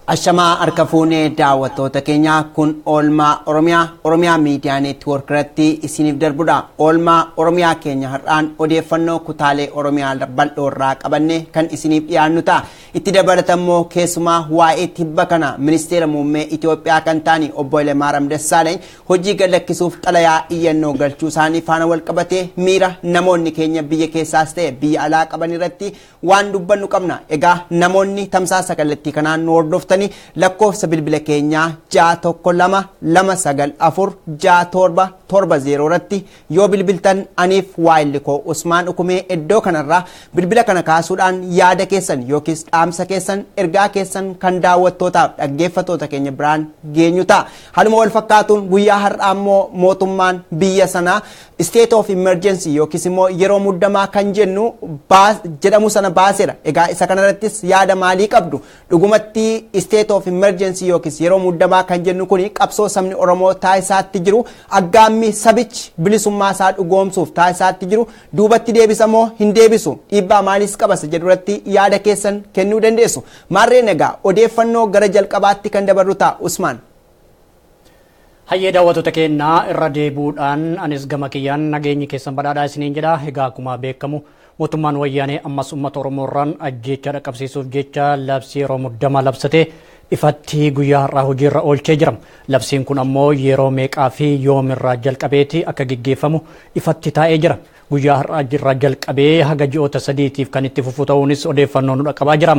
Ashamaa harka fuunee daawwattoota keenyaa, kun oolmaa Oromiyaa Oromiyaa Miidiyaa Neetwoork irratti isiniif darbudha. Oolmaa Oromiyaa keenya har'aan odeeffannoo kutaalee Oromiyaa bal'oo irraa qabanne kan isiniif dhiyaannu ta'a. Itti dabalata immoo keessumaa waa'ee tibba kana ministeera muummee Itoophiyaa kan ta'an obbo Hayilamaariyaam Dassaalany hojii gad lakkisuuf xalayaa iyyannoo galchuu isaanii faana wal qabatee miira namoonni keenya biyya keessaas ta'e biyya alaa qaban irratti waan dubbannu qabna. Egaa namoonni tamsaasa kallattii kanaan nu hordoftanii lakkoofsa bilbila keenyaa 612 294 6770 irratti yoo bilbiltan, aniif waayilli koo Usmaan Ukumee iddoo kanarraa bilbila kana kaasuudhaan yaada keessan yookiis dhaamsa keessan, ergaa keessan kan daawwattootaaf dhaggeeffattoota keenya biraan geenyu ta'a. Haaluma wal fakkaatuun guyyaa har'aa immoo mootummaan biyya sanaa state of emergency yookiis immoo yeroo muddamaa kan jennu jedhamu sana baaseera. Egaa isa kanarrattis yaada maalii qabdu? Dhugumatti state of emergency yookiis yeroo muddamaa kan jennu kuni qabsoo sabni Oromoo taasisaatti jiru, aggaammii sabichi bilisummaa isaa dhugoomsuuf taasisaatti jiru duubatti deebisa moo hin deebisu? Dhiibbaa maaliis qabasa jedhu irratti yaada keessan kennuu dandeessu. Maarreen egaa odeeffannoo gara jalqabaatti kan dabarru ta'a, Usmaan. Hayyee, daawwattoota keenyaa, irra deebuudhaan anis gama kiyyaan nageenyi keessan badhaadhaa isiniin jedha. Egaa akkuma beekamu mootummaan wayyaanee ammas uummata Oromoo irraan ajjeechaa dhaqqabsiisuuf jecha labsii yeroo muddamaa labsatee ifatti guyyaa har'aa hojiirra oolchee jira. Labsiin kun ammoo yeroo meeqaa fi yoomirraa jalqabeeti akka geggeeffamu ifatti taa'ee jira. Guyyaa har'aa irraa jalqabee haga ji'oota 3tiif kan itti fufu ta'uunis odeeffannoo nu dhaqqabaa jira.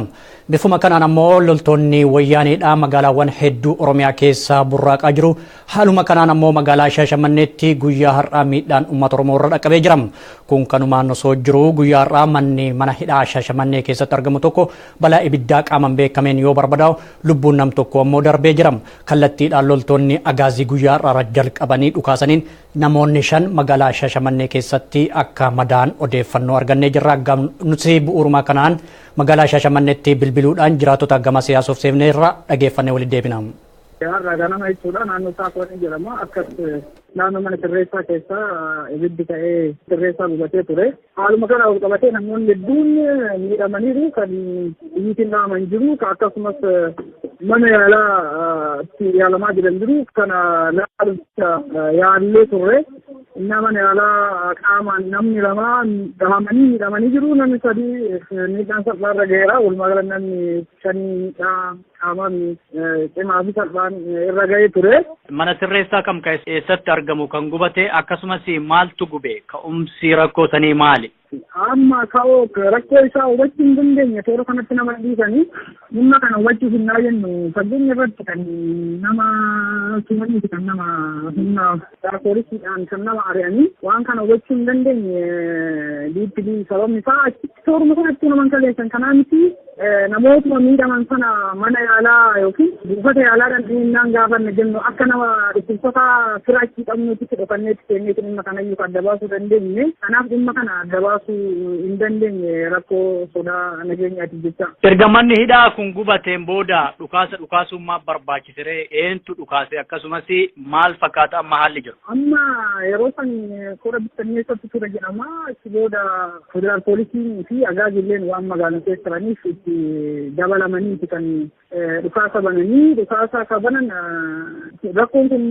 Bifuma kanaan ammoo loltoonni wayyaaneedha magaalaawwan hedduu Oromiyaa keessa burraaqaa jiru. Haaluma kanaan ammoo magaalaa Shaashamanneetti guyyaa har'aa miidhaan uummata Oromoo irra dhaqqabee jira. Kun kanumaan osoo jiru guyyaa har'aa manni mana hidhaa Shaashamannee keessatti argamu tokko balaa ibiddaa qaaman beekameen yoo barbadaa'u, lubbuun nam tokko ammoo darbee jira. Kallattiidhaan loltoonni agaazii guyyaa har'aa jalqabanii dhukaasaniin namoonni shan magaalaa Shaashamannee keessatti akka madaan odeeffannoo argannee jirra. Nuti bu'uuruma kanaan magaalaa Shaashamanneetti bilbiluudhaan jiraatota gama siyaasuuf seefneerra dhageeffannee walitti deebina. Har'a ganama jechuudha, naannoo Saakoonii jedhama. Akkas naannoo mana sirreessaa keessa ibiddi ka'ee sirreessaa gubatee ture. Haaluma kana wal qabatee namoonni hedduun miidhamaniiru, kan xiyyiitiin dhaaman jiru, akkasumas mana yaalaa yaalamaa jiran jiru. Kana laaluuf yaallee turre. Inni mana yaalaa qaamaan namni lama dhahamanii miidhamanii jiru. Namni sadii miidhaan salphaa irra gaheera. Walumaa gala namni shanii miidhaa qaamaa cimaa fi salphaan irra gahee ture. Mana sirreessaa kam eessatti argamu kan gubate? Akkasumas maaltu gube? Ka'umsi rakkoo sanii maali? Amma ka'oo rakkoo isaa hubachuu hin dandeenye. Toora kanatti nama dhiisanii dhimma kana hubachuuf hin jennu, fageenya irratti kan nama tumaniiti, kan nama humna poolisiidhaan kan nama ari'anii waan kana hubachuu hin dandeenye diippilii. Sababni isaa achitti tooruma kanatti nama kaleessan kanaa miti, namootuma miidhaman sana mana yaalaa yookiin buufata yaalaa dhandheenyaan gaafanne jennu akka nama dhukkubsataa fira achii qabnuutti dhokanneetti seennee dhimma kanayyuu adda baasuu dandeenye. Kanaaf dhimma kana adda baasuu hin dandeenye rakkoo sodaa nageenyaatiif jecha. Erga manni hidhaa kun gubateen booda dhukaasa dhukaasuun maaf barbaachisere? Eentu dhukaase? Akkasumas maal fakkaata amma haalli jiru? Amma yeroo san kora bittinneessatti ture jedhama. Achi booda federaal poolisiin fi agaazilleen waan magaalaa keessa turaniif itti dabalamaniiti kan dhukaasa bananii. Dhukaasa akka banan rakkoon kun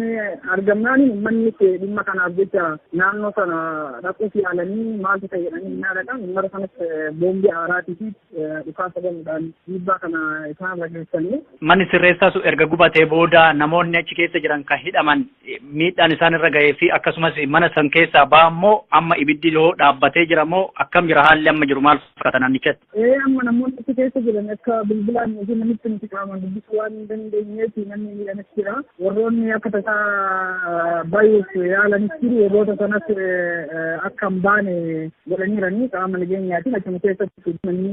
argamnaan uummanni dhimma kanaaf jecha naannoo sana dhaquuf yaalanii maaltu ta'e jedhanii hin dhaqan. Uummata sanas boombii aaraatii fi dhukaasa banuudhaan dhiibbaa kana isaan rageessanii. Manni sirreessaa sun erga gubatee booda namoonni achi keessa jiran kan hidhaman miidhaan isaan irra gahee fi akkasumas mana san keessaa ba'an moo, amma ibiddi yoo dhaabbatee jira moo, akkam jira haalli amma jiru, maal fakkaata naannichatti? Ee, amma namoonni achi keessa jiran akka bilbilaan yookiin namitti nuti qaamaan dubbisuu waan hin dandeenyeef namni miidhames jira. Warroonni akka tasaa bayuuf yaalanis jiru. Warroota sanas akka hin baane godhaniiranii qaama nageenyaatiin. Achuma keessatti manni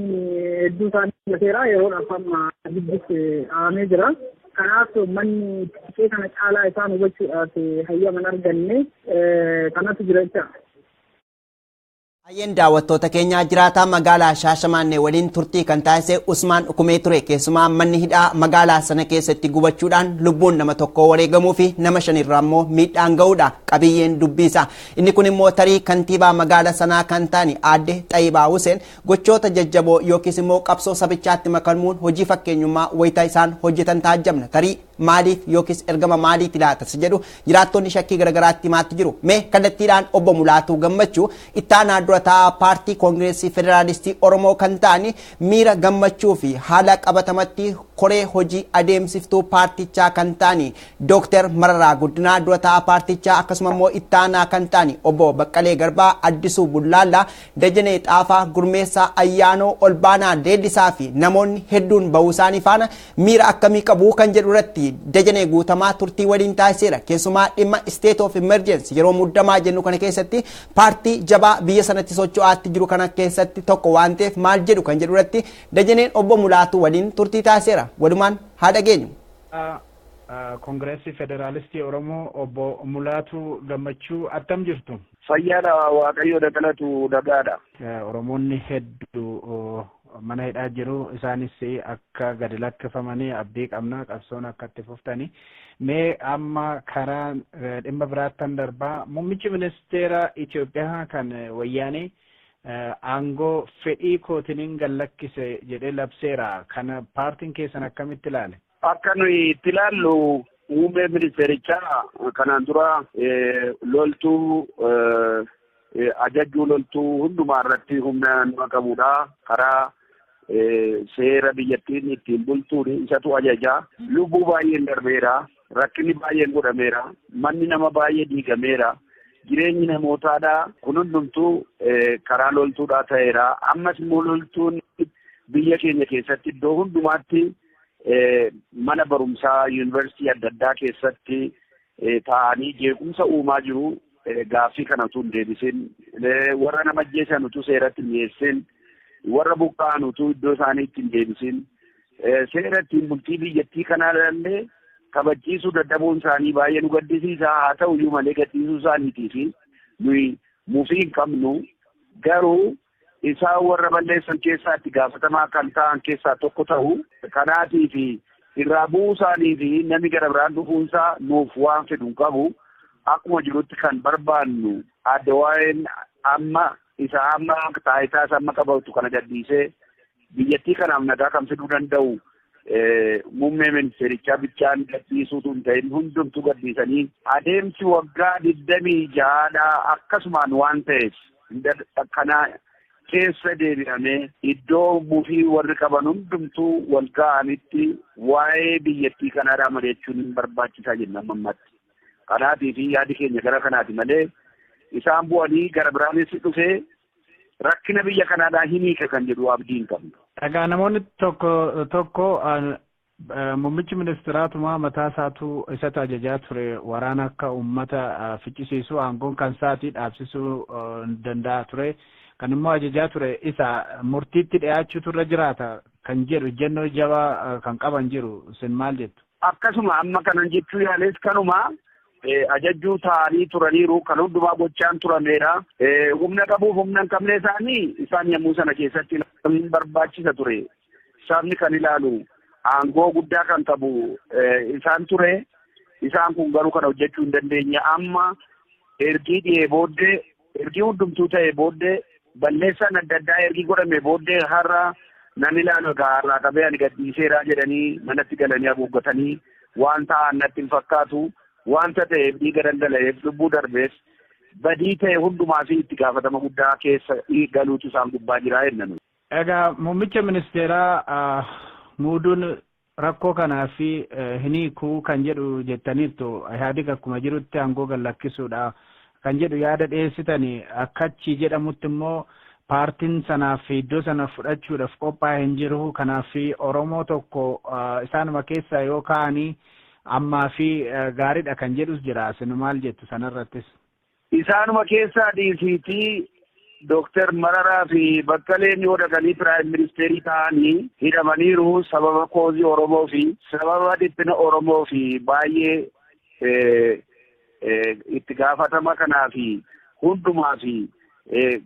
hedduu isaanii gubateera. Yeroodhaaf amma ibiddis dhaamee jira. Kanaaf manni ishee kana caalaa isaan hubachuudhaaf hayyama hin arganne kanatu jira jecha. Baay'een daawwattoota keenyaa jiraataa magaalaa Shaashamannee waliin turtii kan taasise Usmaan Ukumee ture. Keessumaa manni hidhaa magaalaa sana keessatti gubachuudhaan lubbuun nama tokko wareegamuu fi nama shanirraa immoo miidhaan ga'uudha qabiyyeen dubbiisa. Inni kun immoo tarii kantiibaa magaalaa sanaa kan ta'an aadde Xayibaa Huseen gochoota jajjaboo yookiis immoo qabsoo sabichaatti makamuun hojii fakkeenyummaa wayita isaan hojjetan taajjabna. Tarii maaliif yookiis ergama maaliiti laata jedhu jiraattonni shakkii garaagaraatti himaatti jiru. Mee kallattiidhaan obbo Mulaatuu Gammachuu ittaanaa dura taa'aa paartii Koongireesii Federaalistii Oromoo kan ta'an miira gammachuu fi haala qabatamatti koree hojii adeemsiftuu paartichaa kan ta'an Dooktar Mararaa Guddinaa dura taa'aa paartichaa akkasuma immoo ittaanaa kan ta'an obbo Baqqalee Garbaa, Addisuu Bullaallaa, Dajanee Xaafaa, Gurmeessaa Ayyaanoo, Olbaanaa Leellisaa fi namoonni hedduun bahuu isaanii faana miira akkamii qabu kan jedhu irratti Dajanee Guutamaa turtii waliin taasiseera. Keessumaa dhimma state of emergency yeroo muddamaa jennu kana keessatti paartii jabaa biyya sanatti socho'aatti jiru kana keessatti tokko waan ta'eef maal jedhu kan jedhu irratti Dajaneen obbo Mulaatuu waliin turtii taasiseera. Walumaan haa dhageenyu. Koongireesii Federaalistii Oromoo obbo Mulaatuu Gammachuu attam jirtu? Fayyaadha, Waaqayyo dagalatu dagaadha. Oromoonni hedduu mana hidhaa jiru, isaanis akka gadi lakkifamanii abdii qabna, qabsoon akka itti fuftanii. Mee amma karaa dhimma biraattan darbaa, muummichi ministeera Itoophiyaa kan wayyaanee aangoo fedhii kootiniin gad lakkise jedhee labseera. Kana paartiin keessan akkamitti ilaale? Akka nuyi itti ilaallu, muummee ministeerichaa kanaan dura loltuu ajajjuu loltuu hundumaa irratti humna nama qabudha. Karaa seera biyyattiin ittiin bultuun isatu ajaja. Lubbuu baay'een darbeera. Rakkinni baay'een godhameera. Manni nama baay'ee diigameera. Jireenyi namootaadha. Kun hundumtuu karaa loltuudhaa ta'eera. Ammas immoo loltuun biyya keenya keessatti iddoo hundumaatti mana barumsaa yuunivarsiitii adda addaa keessatti taa'anii jeequmsa uumaa jiru. Gaaffii kana utuu hin deebisin, warra nama ajjeesan utuu seeratti hin dhiyeessin, warra buqqa'an utuu iddoo isaaniitti hin deebisin, seera ittiin bultii biyyattii kanaa illee kabachiisuu dadhabuun isaanii baay'ee nu gaddisiisa. Haa ta'u iyyuu malee gaddisiisuu isaaniitii fi nuyi mufii hin qabnu, garuu isaan warra balleessan keessaa itti gaafatamaa kan ta'an keessaa tokko ta'u kanaatii fi irraa bu'uu isaanii fi namni gara biraan dhufuunsaa nuuf waan fidu hin qabu. Akkuma jirutti kan barbaannu adda waa'een amma isa amma taayitaa isa amma qabatu kana gadhiisee biyyattii kanaaf nagaa kan fiduu danda'u muummee ministeerichaa bichaan gadhiisuutu hin ta'in, hundumtuu gadhiisanii adeemsi waggaa 26dhaa akkasumaan waan ta'eef kana keessa deebi'amee iddoo mufii warri qaban hundumtuu wal ga'anitti waa'ee biyyattii kanaadhaa mari'achuun hin barbaachisaa jenna ammatti. Kanaatii fi yaadi keenya gara kanaati malee isaan bu'anii gara biraanis dhufee rakkina biyya kanaadhaa hin hiika kan jedhu abdii hin qabnu. Egaa namoonni tokko tokko muummichi ministeeraatumaa mataa isaatu isatu ajajaa ture waraana akka uummata ficcisiisu, aangoon kan isaatii dhaabsisuu danda'a ture. Kan immoo ajajaa ture isa, murtiitti dhiyaachuutu irra jiraata kan jedhu ejjennoo jabaa kan qaban jiru. Isin maal jettu? Akkasuma amma kanan jechuu yaales kanuma ajajjuu ta'anii turaniiru, kan hundumaa gochaan turameera. Humna qabuuf humna hin qabne isaanii isaan yommuu sana keessatti hin barbaachisa ture. Sabni kan ilaalu aangoo guddaa kan qabu isaan ture. Isaan kun garuu kana hojjechuu hin dandeenye. Amma ergii dhiyee booddee, ergii hundumtuu ta'ee booddee, balleessaan adda addaa ergii godhame booddee har'a nan ilaalu egaa har'aa qabee ani gadhiiseeraa jedhanii manatti galanii haguuggatanii waan ta'an natti hin fakkaatu. Wanta ta'eef dhiiga dhangala'eef, lubbuu darbeef, badii ta'e hundumaa fi itti gaafatama guddaa keessa galuutu isaan gubbaa jira jenna. Egaa muummicha ministeeraa muuduun rakkoo kanaa fi hin hiikuu kan jedhu jettaniirtu, Ihaadig akkuma jirutti aangoo gad lakkisuudha kan jedhu yaada dhiyeessitanii, akkachi jedhamutti immoo paartiin sanaaf iddoo sana fudhachuudhaaf qophaa'e hin jiru. Kanaaf Oromoo tokko isaanuma keessaa yoo ka'anii ammaa fi gaariidha kan jedhus jira. Isin maal jettu sanarrattis? Isaanuma keessaa dhiisiitii Dooktar Mararaa fi Baqqaleen yoo dhaqanii piraayim ministeerii ta'anii hidhamaniiru sababa koozii Oromoo fi sababa dhiphina Oromoo fi baay'ee itti gaafatama kanaa fi hundumaa fi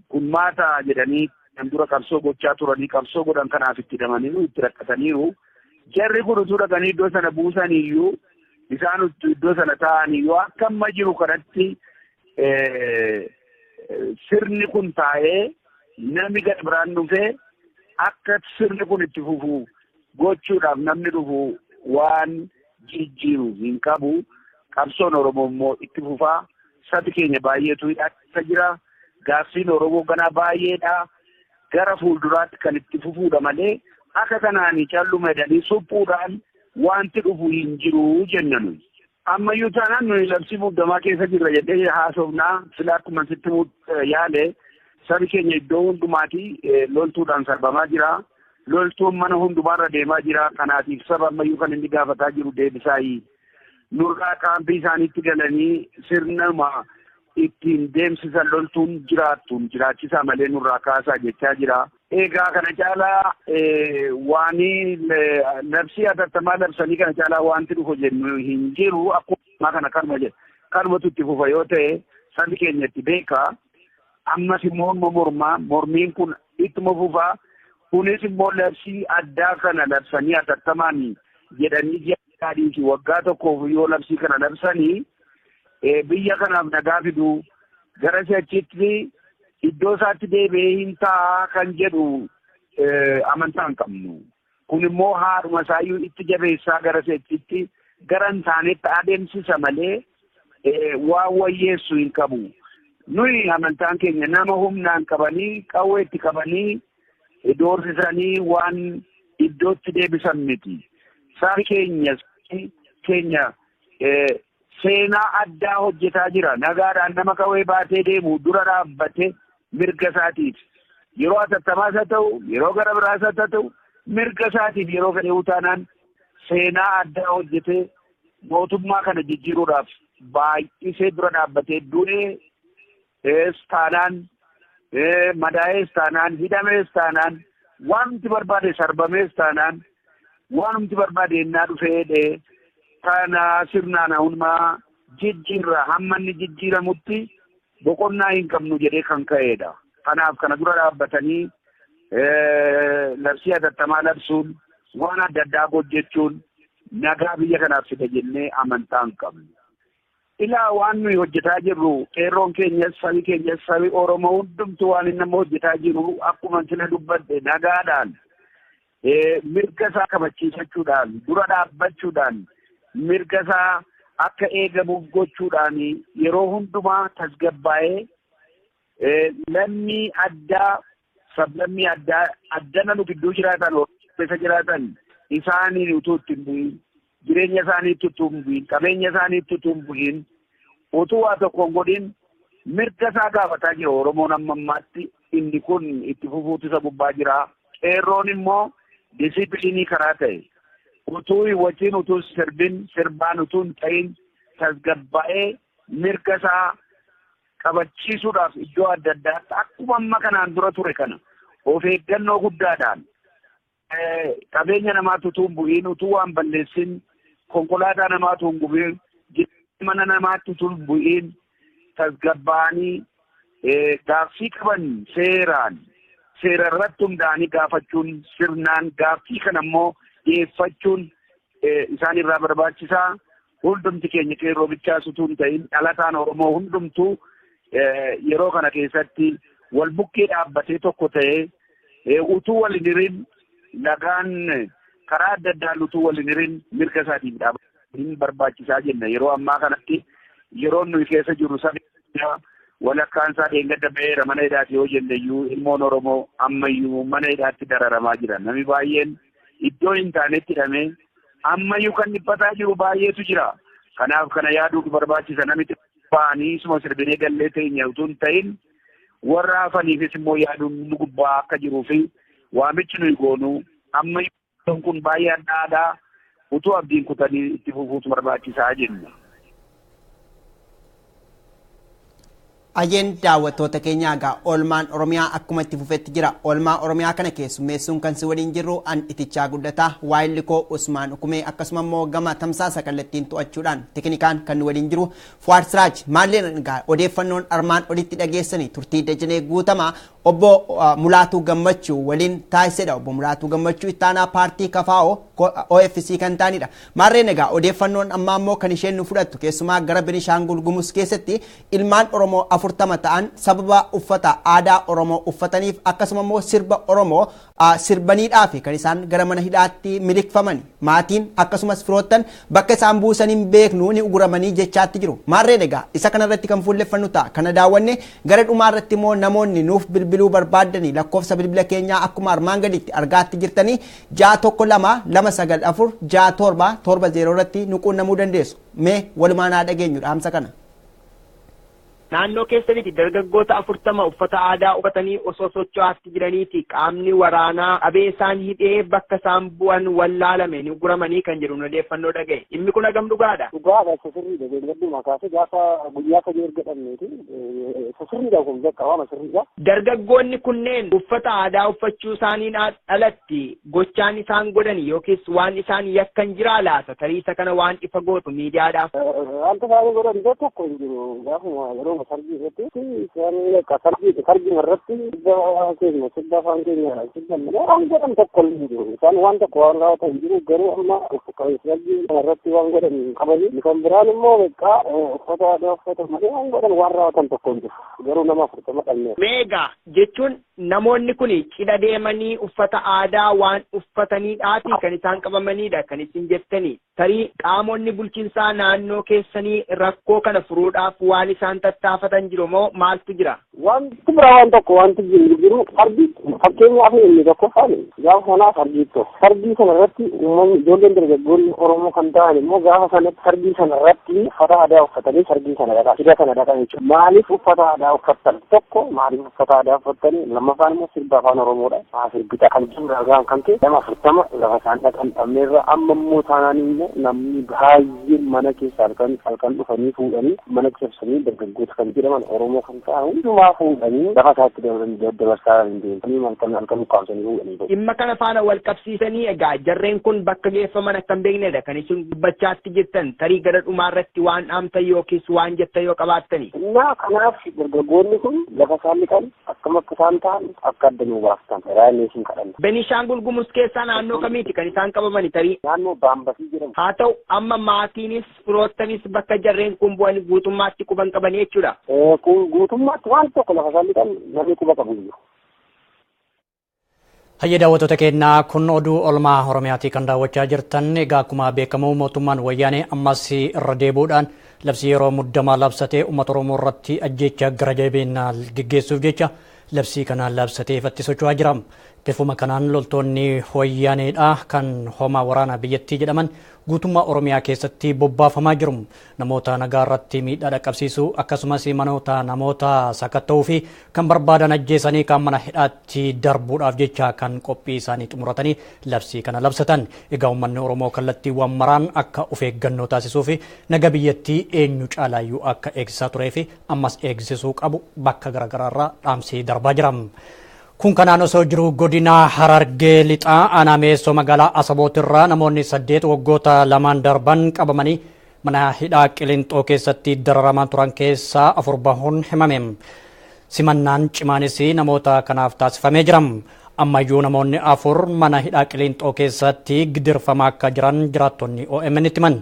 Kun maata jedhanii kan dura qabsoo gochaa turanii qabsoo godhan kanaaf itti hidhamaniiru, itti rakkataniiru. Jarri kun utuu dhaqanii iddoo sana buusaniyyuu isaan iddoo sana taa'aniyyuu akka amma jiru kanatti sirni kun taa'ee namni gara biraan dhufee akka sirni kun itti fufu gochuudhaaf namni dhufu waan jijjiiru hin qabu. Qabsoon Oromoo immoo itti fufaa. Sabi keenya baay'eetu hidhaa jira. Gaaffiin Oromoo ganaa baay'eedha. Gara fuulduraatti kan itti fufuudha malee akka kanaan calluma jedhanii suphuudhaan wanti dhufu hin jiru jenna nuyi. Ammayyuu taanaan nuyi labsii muddamaa keessa jirra jedhee haasofnaa sila akkuma sitti yaale sabi keenya iddoo hundumaati loltuudhaan sarbamaa jira. Loltuun mana hundumaarra deemaa jira. Kanaatiif saba ammayyuu kan inni gaafataa jiru deebisaayi. Nurraa kaampii isaaniitti galanii sirnuma ittiin deemsisan loltuun jiraattuun jiraachisaa malee nurraa kaasaa jechaa jira. Egaa kana caalaa waanii labsii hatattamaa labsanii kana caalaa wanti dhufu jennu hin jiru. Akkuma kana kanuma jedha. Kanumatu itti fufa yoo ta'e sabi keenya itti beeka. Ammas immoo mormaa mormiin kun ittuma fufaa. Kunis immoo labsii addaa kana labsanii hatattamaan jedhanii ji'a fi waggaa tokkoof yoo labsii kana labsanii biyya kanaaf nagaa fidu gara si'achitti iddoo isaatti deebi'ee hin ta'a kan jedhu amantaa hin qabnu. Kun immoo haadhuma isaayyuu itti jabeessaa gara si'achitti gara hin taanetti adeemsisa malee waan wayyeessu hin qabu. Nuyi amantaan keenya nama humnaan qabanii qawwee itti qabanii doorsisanii waan iddootti deebisan miti. Sabi keenya seenaa addaa hojjetaa jira. Nagaadhaan nama qawwee baatee deemu dura dhaabbatee mirga isaatiif yeroo hatattamaas haa ta'u yeroo gara biraas haa ta'u mirga isaatiif yeroo fedhe taanaan seenaa addaa hojjetee mootummaa kana jijjiiruudhaaf baay'isee dura dhaabbatee du'ees taanaan madaa'ees taanaan hidhamees taanaan wanti barbaade sarbamees taanaan waanumti barbaade ennaa dhufee kana sirnaan hundumaa jijjiirra hamma inni jijjiiramutti boqonnaa hin qabnu jedhee kan ka'edha. Kanaaf kana dura dhaabbatanii labsii hatattamaa labsuun waan adda addaa hojjechuun nagaa biyya kanaaf fida jennee amantaa hin qabnu. Ilaa waan nuyi hojjetaa jirru qeerroon keenyas sabi keenyas sabi Oromoo hundumtuu waan inni nama hojjetaa jiru akkuma sila dubbadhe nagaadhaan mirga isaa kabachiifachuudhaan dura dhaabbachuudhaan mirga isaa akka eegamuuf gochuudhaan yeroo hundumaa tasgabbaa'ee lammii addaa sablammii addaa addana nu gidduu jiraatan keessa jiraatan isaaniin utuu itti hin bu'in jireenya isaaniitti utuu hin bu'in qabeenya isaaniitti utuu hin bu'in utuu waa tokko hin godhin mirga isaa gaafataa jira Oromoon amma ammaatti inni kun itti fufuutu isa gubbaa jira. Qeerroon immoo disiipiliinii karaa ta'e utuu wajjin utuu sirbin sirbaan utuu hin ta'in tasgabbaa'ee mirga isaa qabachiisuudhaaf iddoo adda addaatti akkuma amma kanaan dura ture kana of eeggannoo guddaadhaan qabeenya namaatu utuu hin bu'iin utuu waan balleessin konkolaataa namaatu hin gubiin mana namaatti utuu hin bu'iin tasgabbaa'anii gaaffii qaban seeraan seera irratti hundaa'anii gaafachuun sirnaan gaaffii kana immoo dhiyeeffachuun isaan irraa barbaachisaa. Hundumti keenya qeerroo bichaas utuu hin ta'in dhalataan Oromoo hundumtuu yeroo kana keessatti wal bukkee dhaabbatee tokko ta'ee utuu wal hin hirin nagaan karaa adda addaan utuu wal hin hirin mirga isaatiif dhaabbachuun barbaachisaa jenna. Yeroo ammaa kanatti yeroon nuyi keessa jirru sabni walakkaan isaa dheengadda ba'eera mana hidhaati yoo jenne iyyuu ilmoon Oromoo ammayyuu mana hidhaatti dararamaa jira. Namni baay'een iddoo hin taanetti hidhamee ammayyuu kan dhiphataa jiru baay'eetu jira. Kanaaf kana yaaduun barbaachisa. Namni ba'anii isuma sirbinee gallee teenya utuu hin ta'in warra hafaniifis immoo yaaduun nu gubbaa akka jiruu fi waamichi nuyi goonu ammayyuu kun baay'ee adda utuu abdiin kutanii itti fufuutu barbaachisaa jenna. Ayyeen daawwattoota keenyaa egaa oolmaan Oromiyaa akkuma itti fufetti jira. Oolmaa Oromiyaa kana keessummeessuun kan si waliin jirru an Itichaa Guddataa, waayilli koo Usmaan Ukumee, akkasuma immoo gama tamsaasa kallattiin to'achuudhaan teknikaan kan nu waliin jiru Fuwaad Siraaj. Maalleen egaa odeeffannoon armaan olitti dhageessanii turtii Dajanee Guutamaa obbo Mulaatuu Gammachuu waliin taasisedha. Obbo Mulaatuu Gammachuu ittaanaa paartii KFO OFC kan ta'anidha. Maarreen egaa odeeffannoon ammaa immoo kan isheen nu fudhattu keessumaa gara Benishaangul Gumuz keessatti ilmaan Oromoo 40 ta'an sababa uffata aadaa Oromoo uffataniif akkasuma immoo sirba Oromoo sirbaniidhaa fi kan isaan gara mana hidhaatti miliqfaman maatiin akkasumas firoottan bakka isaan buusan hin beeknu ni uguramanii jechaatti jiru. Maarreen egaa isa kanarratti kan fuulleffannu ta'a. Kana daawwanne gara dhumaa irratti immoo namoonni nuuf bilbiluu barbaaddanii lakkoofsa bilbila keenyaa akkuma armaan gaditti argaatti jirtanii 612 294 67 70 irratti nu quunnamuu dandeessu. Mee walumaan haa dhageenyu dhaamsa kana. Naannoo keessanitti dargaggoota 40 uffata aadaa uffatanii osoo socho'aatti jiraniiti qaamni waraanaa qabee isaan hidhee bakka isaan bu'an wallaalame ni guramanii kan jedhu odeeffannoo dhagaye. Dhimmi kun hagam dhugaadha? Dhugaadha, sirriidha. Beelladuma kaasee gaafa guyyaa sadii erga dhabneeti sirriidha kun bakka waama sirriidha. Dargaggoonni kunneen uffata aadaa uffachuu isaaniin alatti gochaan isaan godhan yookiis waan isaan yakkan jiraa laata? Tarii isa kana waan ifa gootu miidiyaadhaaf. Wanta isaan godhan tokko hin jiru. Gaafuma yeroo sargii irratti isaan akka sargii irratti sirba keenya sirba afaan keenya sirba malee waan godhan tokko hin jiru. Isaan waan tokko waan raawwatan hin jiru garuu amma sargii irratti waan godhan hin qabani. Kan biraan immoo beekaa uffata aadaa uffata malee waan godhan waan raawwatan tokko hin jiru. Garuu nama 40 qabne. Meegaa jechuun namoonni kun cidha deemanii uffata aadaa waan uffataniidhaati kan isaan qabamanidha kan isin jettanii. Tarii qaamonni bulchiinsaa naannoo keessanii rakkoo kana furuudhaaf waan isaan tattaafatan jiru moo maaltu jira? Wanti biraa waan tokko wanti jiru jiru fardi fakkeenyaaf inni tokkoffaan gaafa sanaa fardi tokko fardii sana irratti uummanni ijoolleen dargaggoonni Oromoo kan ta'an immoo gaafa sanatti fardii sana irratti uffata aadaa uffatanii fardii sana dhaqaa cidha sana dhaqaa jechuudha. Maaliif uffata aadaa uffattan tokko maaliif uffata aadaa uffattanii lammaffaan immoo sirba afaan Oromoodha. Sirbita kan jiru ragaan kan ta'e nama 40 lafa isaan dhaqan dhabneerra amma immoo taanaan immoo namni baay'een mana keessa halkan dhufanii fuudhanii mana cabsanii dargaggoota kan jedhaman Oromoo kan ta'an hundumaa fuudhanii lafa isaatti dabarsaa hin deemanii halkan halkan ukkaamsanii fuudhanii. Dhimma kana faana wal qabsiisanii egaa jarreen kun bakka geeffaman akka hin beeknedha kan isin dubbachaatti jirtan tarii gara dhumaa irratti waan dhaamtan yookiis waan jettan yoo qabaattani. Innaa kanaaf dargaggoonni kun lafa isaan liqan akkam akka isaan ta'an akka adda nuu baaftan raayillee isin kadhanna. Benishaangul Gumuz keessaa naannoo kamiiti kan isaan qabamani tarii? Naannoo Baambasii jedhamu. Haa ta'u amma maatiinis firoottanis bakka jarreen kun bu'an guutummaatti quban qabanii jechuudha. Guutummaatti waan tokko lafa isaan liqan namni quba qabu hin jiru. Hayyee daawwattoota keenyaa kun oduu oolmaa Oromiyaatii kan daawwachaa jirtan. Egaa akkuma beekamu mootummaan wayyaanee ammas irra deebi'uudhaan labsii yeroo muddamaa labsatee uummata Oromoo irratti ajjeechaa gara jabeenyaa geggeessuuf jecha labsii kanaan labsatee ifatti socho'aa jira. Bifuma kanaan loltoonni wayyaaneedha kan homaa waraanaa biyyattii jedhaman guutummaa Oromiyaa keessatti bobbaafamaa jiru. Namoota nagaa irratti miidhaa dhaqqabsiisuu akkasumas manoota namoota sakatta'uu fi kan barbaadan ajjeesanii kan mana hidhaatti darbuudhaaf jecha kan qophii isaanii xumuratanii labsii kana labsatan. Egaa uummanni Oromoo kallattiiwwan maraan akka of eeggannoo taasisuu fi naga biyyattii eenyu caalaayyuu akka eegsisaa turee fi ammas eegsisuu qabu bakka garaagaraarraa dhaamsee darbaa jira. Kun kanaan osoo jiru godina Harargee lixaa aanaa Meessoo magaalaa Asabootirraa namoonni 8 waggoota 2 darban qabamanii mana hidhaa Qilinxoo keessatti dararamaa turan keessaa 4 bahuun himame. Simannaan cimaanis namoota kanaaf taasifamee jira. Ammayyuu namoonni 4 mana hidhaa Qilinxoo keessatti gidirfamaa akka jiran jiraattonni OMN itti himan.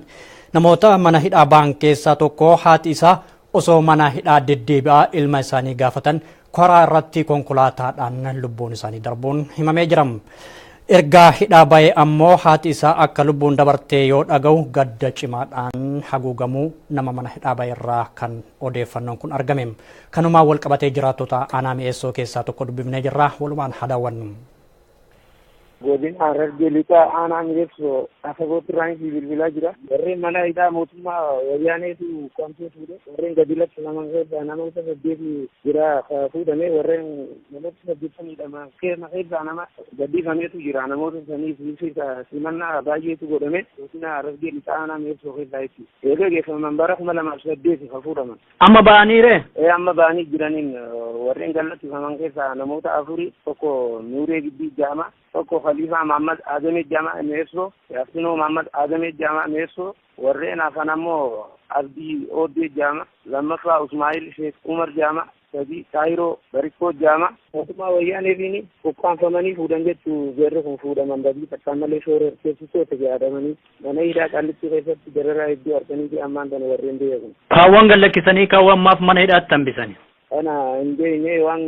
Namoota mana hidhaa ba'an keessaa tokko haati isaa osoo mana hidhaa deddeebi'aa ilma isaanii gaafatan karaa irratti konkolaataadhaan lubbuun isaanii darbuun himamee jira. Ergaa hidhaa ba'e ammoo haati isaa akka lubbuun dabartee yoo dhaga'u gadda cimaadhaan haguugamuu nama mana hidhaa ba'e irraa kan odeeffannoon kun argame. Kanumaan wal qabatee jiraattota aanaa Mi'eessoo keessaa tokko dubbifnee jirra. Walumaan haa daawwannu. Godina Harargee Lixaa aanaa Mi'eessoo Asabootti irraan bilbilaa jira. Warreen mana hidhaa mootummaa wayyaaneetu qabsee fuudhe. Warreen gadi lakkifaman keessaa namoota 8 jira fuudhame. Warreen namoota 8 keessaa nama gadhiifameetu jira. Namoota saniif simannaa baay'eetu godhame. Godina Harargee Lixaa aanaa Mi'eessoo keessaa jechuudha. Eega geeffaman bara 2008 kan fuudhaman. Amma ba'aniire? Amma ba'anii jiraniin warreen gallattifaman keessaa namoota 4 tokko Nuuree Gibbii Jaama, tokko Khalifa Muhammad Adamee Jaama Mi'eessoo, Yaasinoo Muhammad Adamee Jaama Mi'eessoo, warreen hafan ammoo Abdii Oddee Jaama, lammaffaa Usmaa'il Sheekh Umar Jaama, 3 Taayiroo Barikkoo Jaama. Mootummaa wayyaaneetiin ukkaanfamanii fuudhan jechuu jarri kun fuudhaman badii takkaan malee shoora keessattoota jedhamanii mana hidhaa Qaallittii keessatti dararaa hedduu arganii fi ammaan tana warreen beekan. Kaawwan gallakkisanii kaawwan maaf mana hidhaatti hambisani? Kana hin beekne waan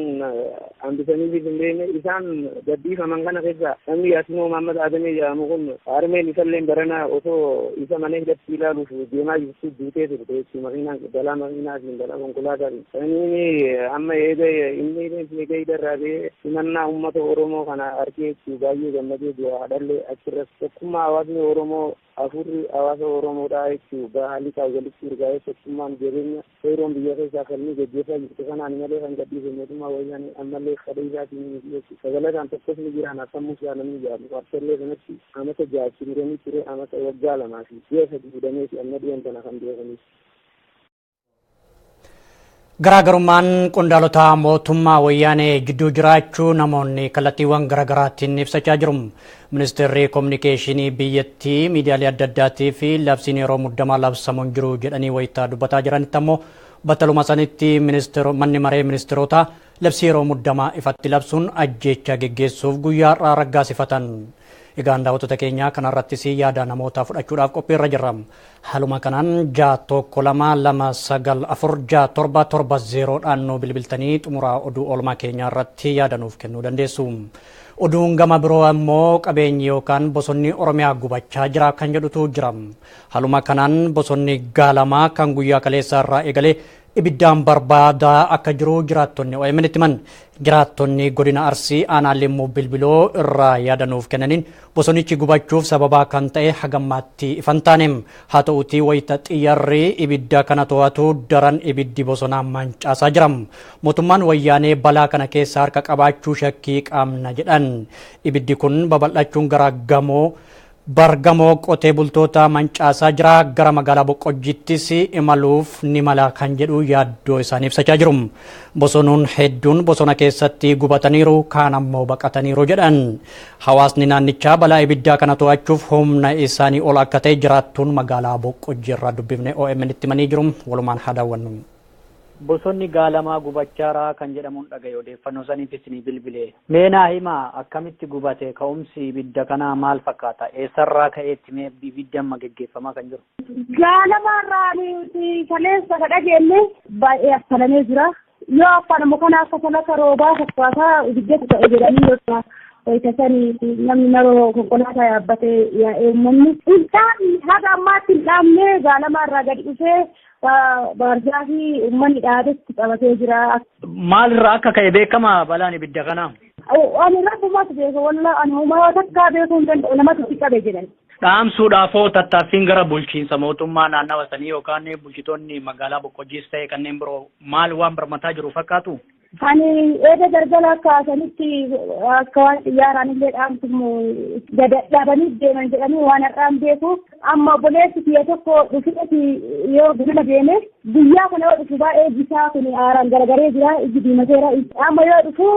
hambisaniifis hin beekne. Isaan gadhiifaman kana keessa namni Yaasinoo Muhammad Adamee jedhamu kun harmeen isallee barana osoo isa mana hidhatti ilaaluuf deemaa jirtu duutee turte jechuudha. Makiinaan balaa makiinaatiin balaa konkolaataatiin. Inni amma eega inni eega hidharraa ba'ee simannaa uummata Oromoo kana argee jechuudha baay'ee gammadee jira. Haadhallee achirratti tokkummaa hawaasni Oromoo afurri hawaasa Oromoodhaa jechuudha. Haalli walitti urgaa'ee tokkummaan jireenya seeroon biyya keessaa falmii gaggeessaa jirtu kanaan malee kan gadhiise mootummaa wayyaanee ammallee fedha isaatiin miti jechuudha. Sagalataan tokkos ni jiraan akkamuu jaalamni jaalu. Qarsallee kanatti amata 6 muranii ture amata waggaa 2 fi ji'a 3 fuudhamee fi amma dhiyoon tana kan beekanis. Garaagarummaan qondaalota mootummaa wayyaanee gidduu jiraachuu namoonni kallattiiwwan garaagaraatiin ibsachaa jiru. Ministeerri Kominikeeshinii biyyattii miidiyaalee adda addaatii fi labsiin yeroo muddamaa labsamuun jiru jedhanii wayitaa dubbataa jiranitti ammoo battaluma sanitti manni maree ministeerota labsii yeroo muddamaa ifatti labsuun ajjeechaa geggeessuuf guyyaa har'aa raggaasifatan. Egaan daawwattoota keenyaa kanarrattis yaada namootaa fudhachuudhaaf qophiirra jirra. Haaluma kanaan 6 1 2 2 9 4 6 7 7 0 dhaan nu bilbiltanii xumuraa oduu oolmaa keenyaa irratti yaada nuuf kennuu dandeessu. Oduun gama biroo ammoo qabeenyi yookaan bosonni Oromiyaa gubachaa jira kan jedhutu jira. Haaluma kanaan bosonni gaalamaa kan guyyaa kaleessaa irraa eegalee ibiddaan barbaadaa akka jiru jiraattonni OMN itti himan. Jiraattonni godina Arsii aanaa Limmoo Bilbiloo irraa yaada nuuf kennaniin bosonichi gubachuuf sababaa kan ta'e hagammaatti ifan taane. Haa ta'uutii wayita xiyyaarri ibidda kana to'atu daran ibiddi bosonaa mancaasaa jira. Mootummaan wayyaanee balaa kana keessa harka qabaachuu shakkii qaamna jedhan. Ibiddi kun babal'achuun gara gamoo bargamoo qotee bultoota mancaasaa jira. Gara magaalaa Boqqojjiittis imaluuf ni mala kan jedhu yaaddoo isaanii ibsachaa jiru. Bosonuun hedduun bosona keessatti gubataniiru, kaan ammoo baqataniiru jedhan. Hawaasni naannichaa balaa ibiddaa kana to'achuuf humna isaanii ol akka ta'e jiraattuun magaalaa Boqqojjii irraa dubbifne OMN itti himanii jiru. Walumaan haa daawwannu. Bosonni gaalamaa gubachaara kan jedhamuun dhagaye odeeffannoo saniif isinii bilbile. Mee naa himaa akkamitti gubate? Ka'umsi ibidda kanaa maal fakkaata? Eessarraa ka'eetti mee ibiddi amma geggeeffamaa kan jiru? Gaalamaarraa nuti kaleessa ka dhageenye baay'ee affalamee jira. Yoo affanamu kana akka salaka roobaa fakkaataa ibiddatu ta'e jedhanii yoo wayita namni naroo konkolaataa yaabbatee yaa'ee uummanni. Hin haga ammaatti hin dhaabne gaalamaarraa gadi dhufee baarzaafii uummanni dhaabetti qabatee jira. Maalirraa akka ka'e beekama balaan ibidda kanaa? Ani rabbumatu beeka walla ani uumaa takkaa beekuu hin danda'u namatu itti qabe jedhan. Dhaamsuudhaafoo tattaaffiin gara bulchiinsa mootummaa naannawa sanii yookaan bulchitoonni magaalaa Boqqojjiis ta'e kanneen biroo maal waan barmataa jiru fakkaatu? Ani eega galgala kaasanitti akka waan xiyyaaraan illee dhaamsumu dhaabanii deeman jedhanii waan har'aan beeku. Amma obboleessi kiyya tokko dhufeeti yoo ganama deeme guyyaa kana yoo dhufu baay'ee bisaa kun aaraan garagaree jira, iji diimateera. Amma yoo dhufu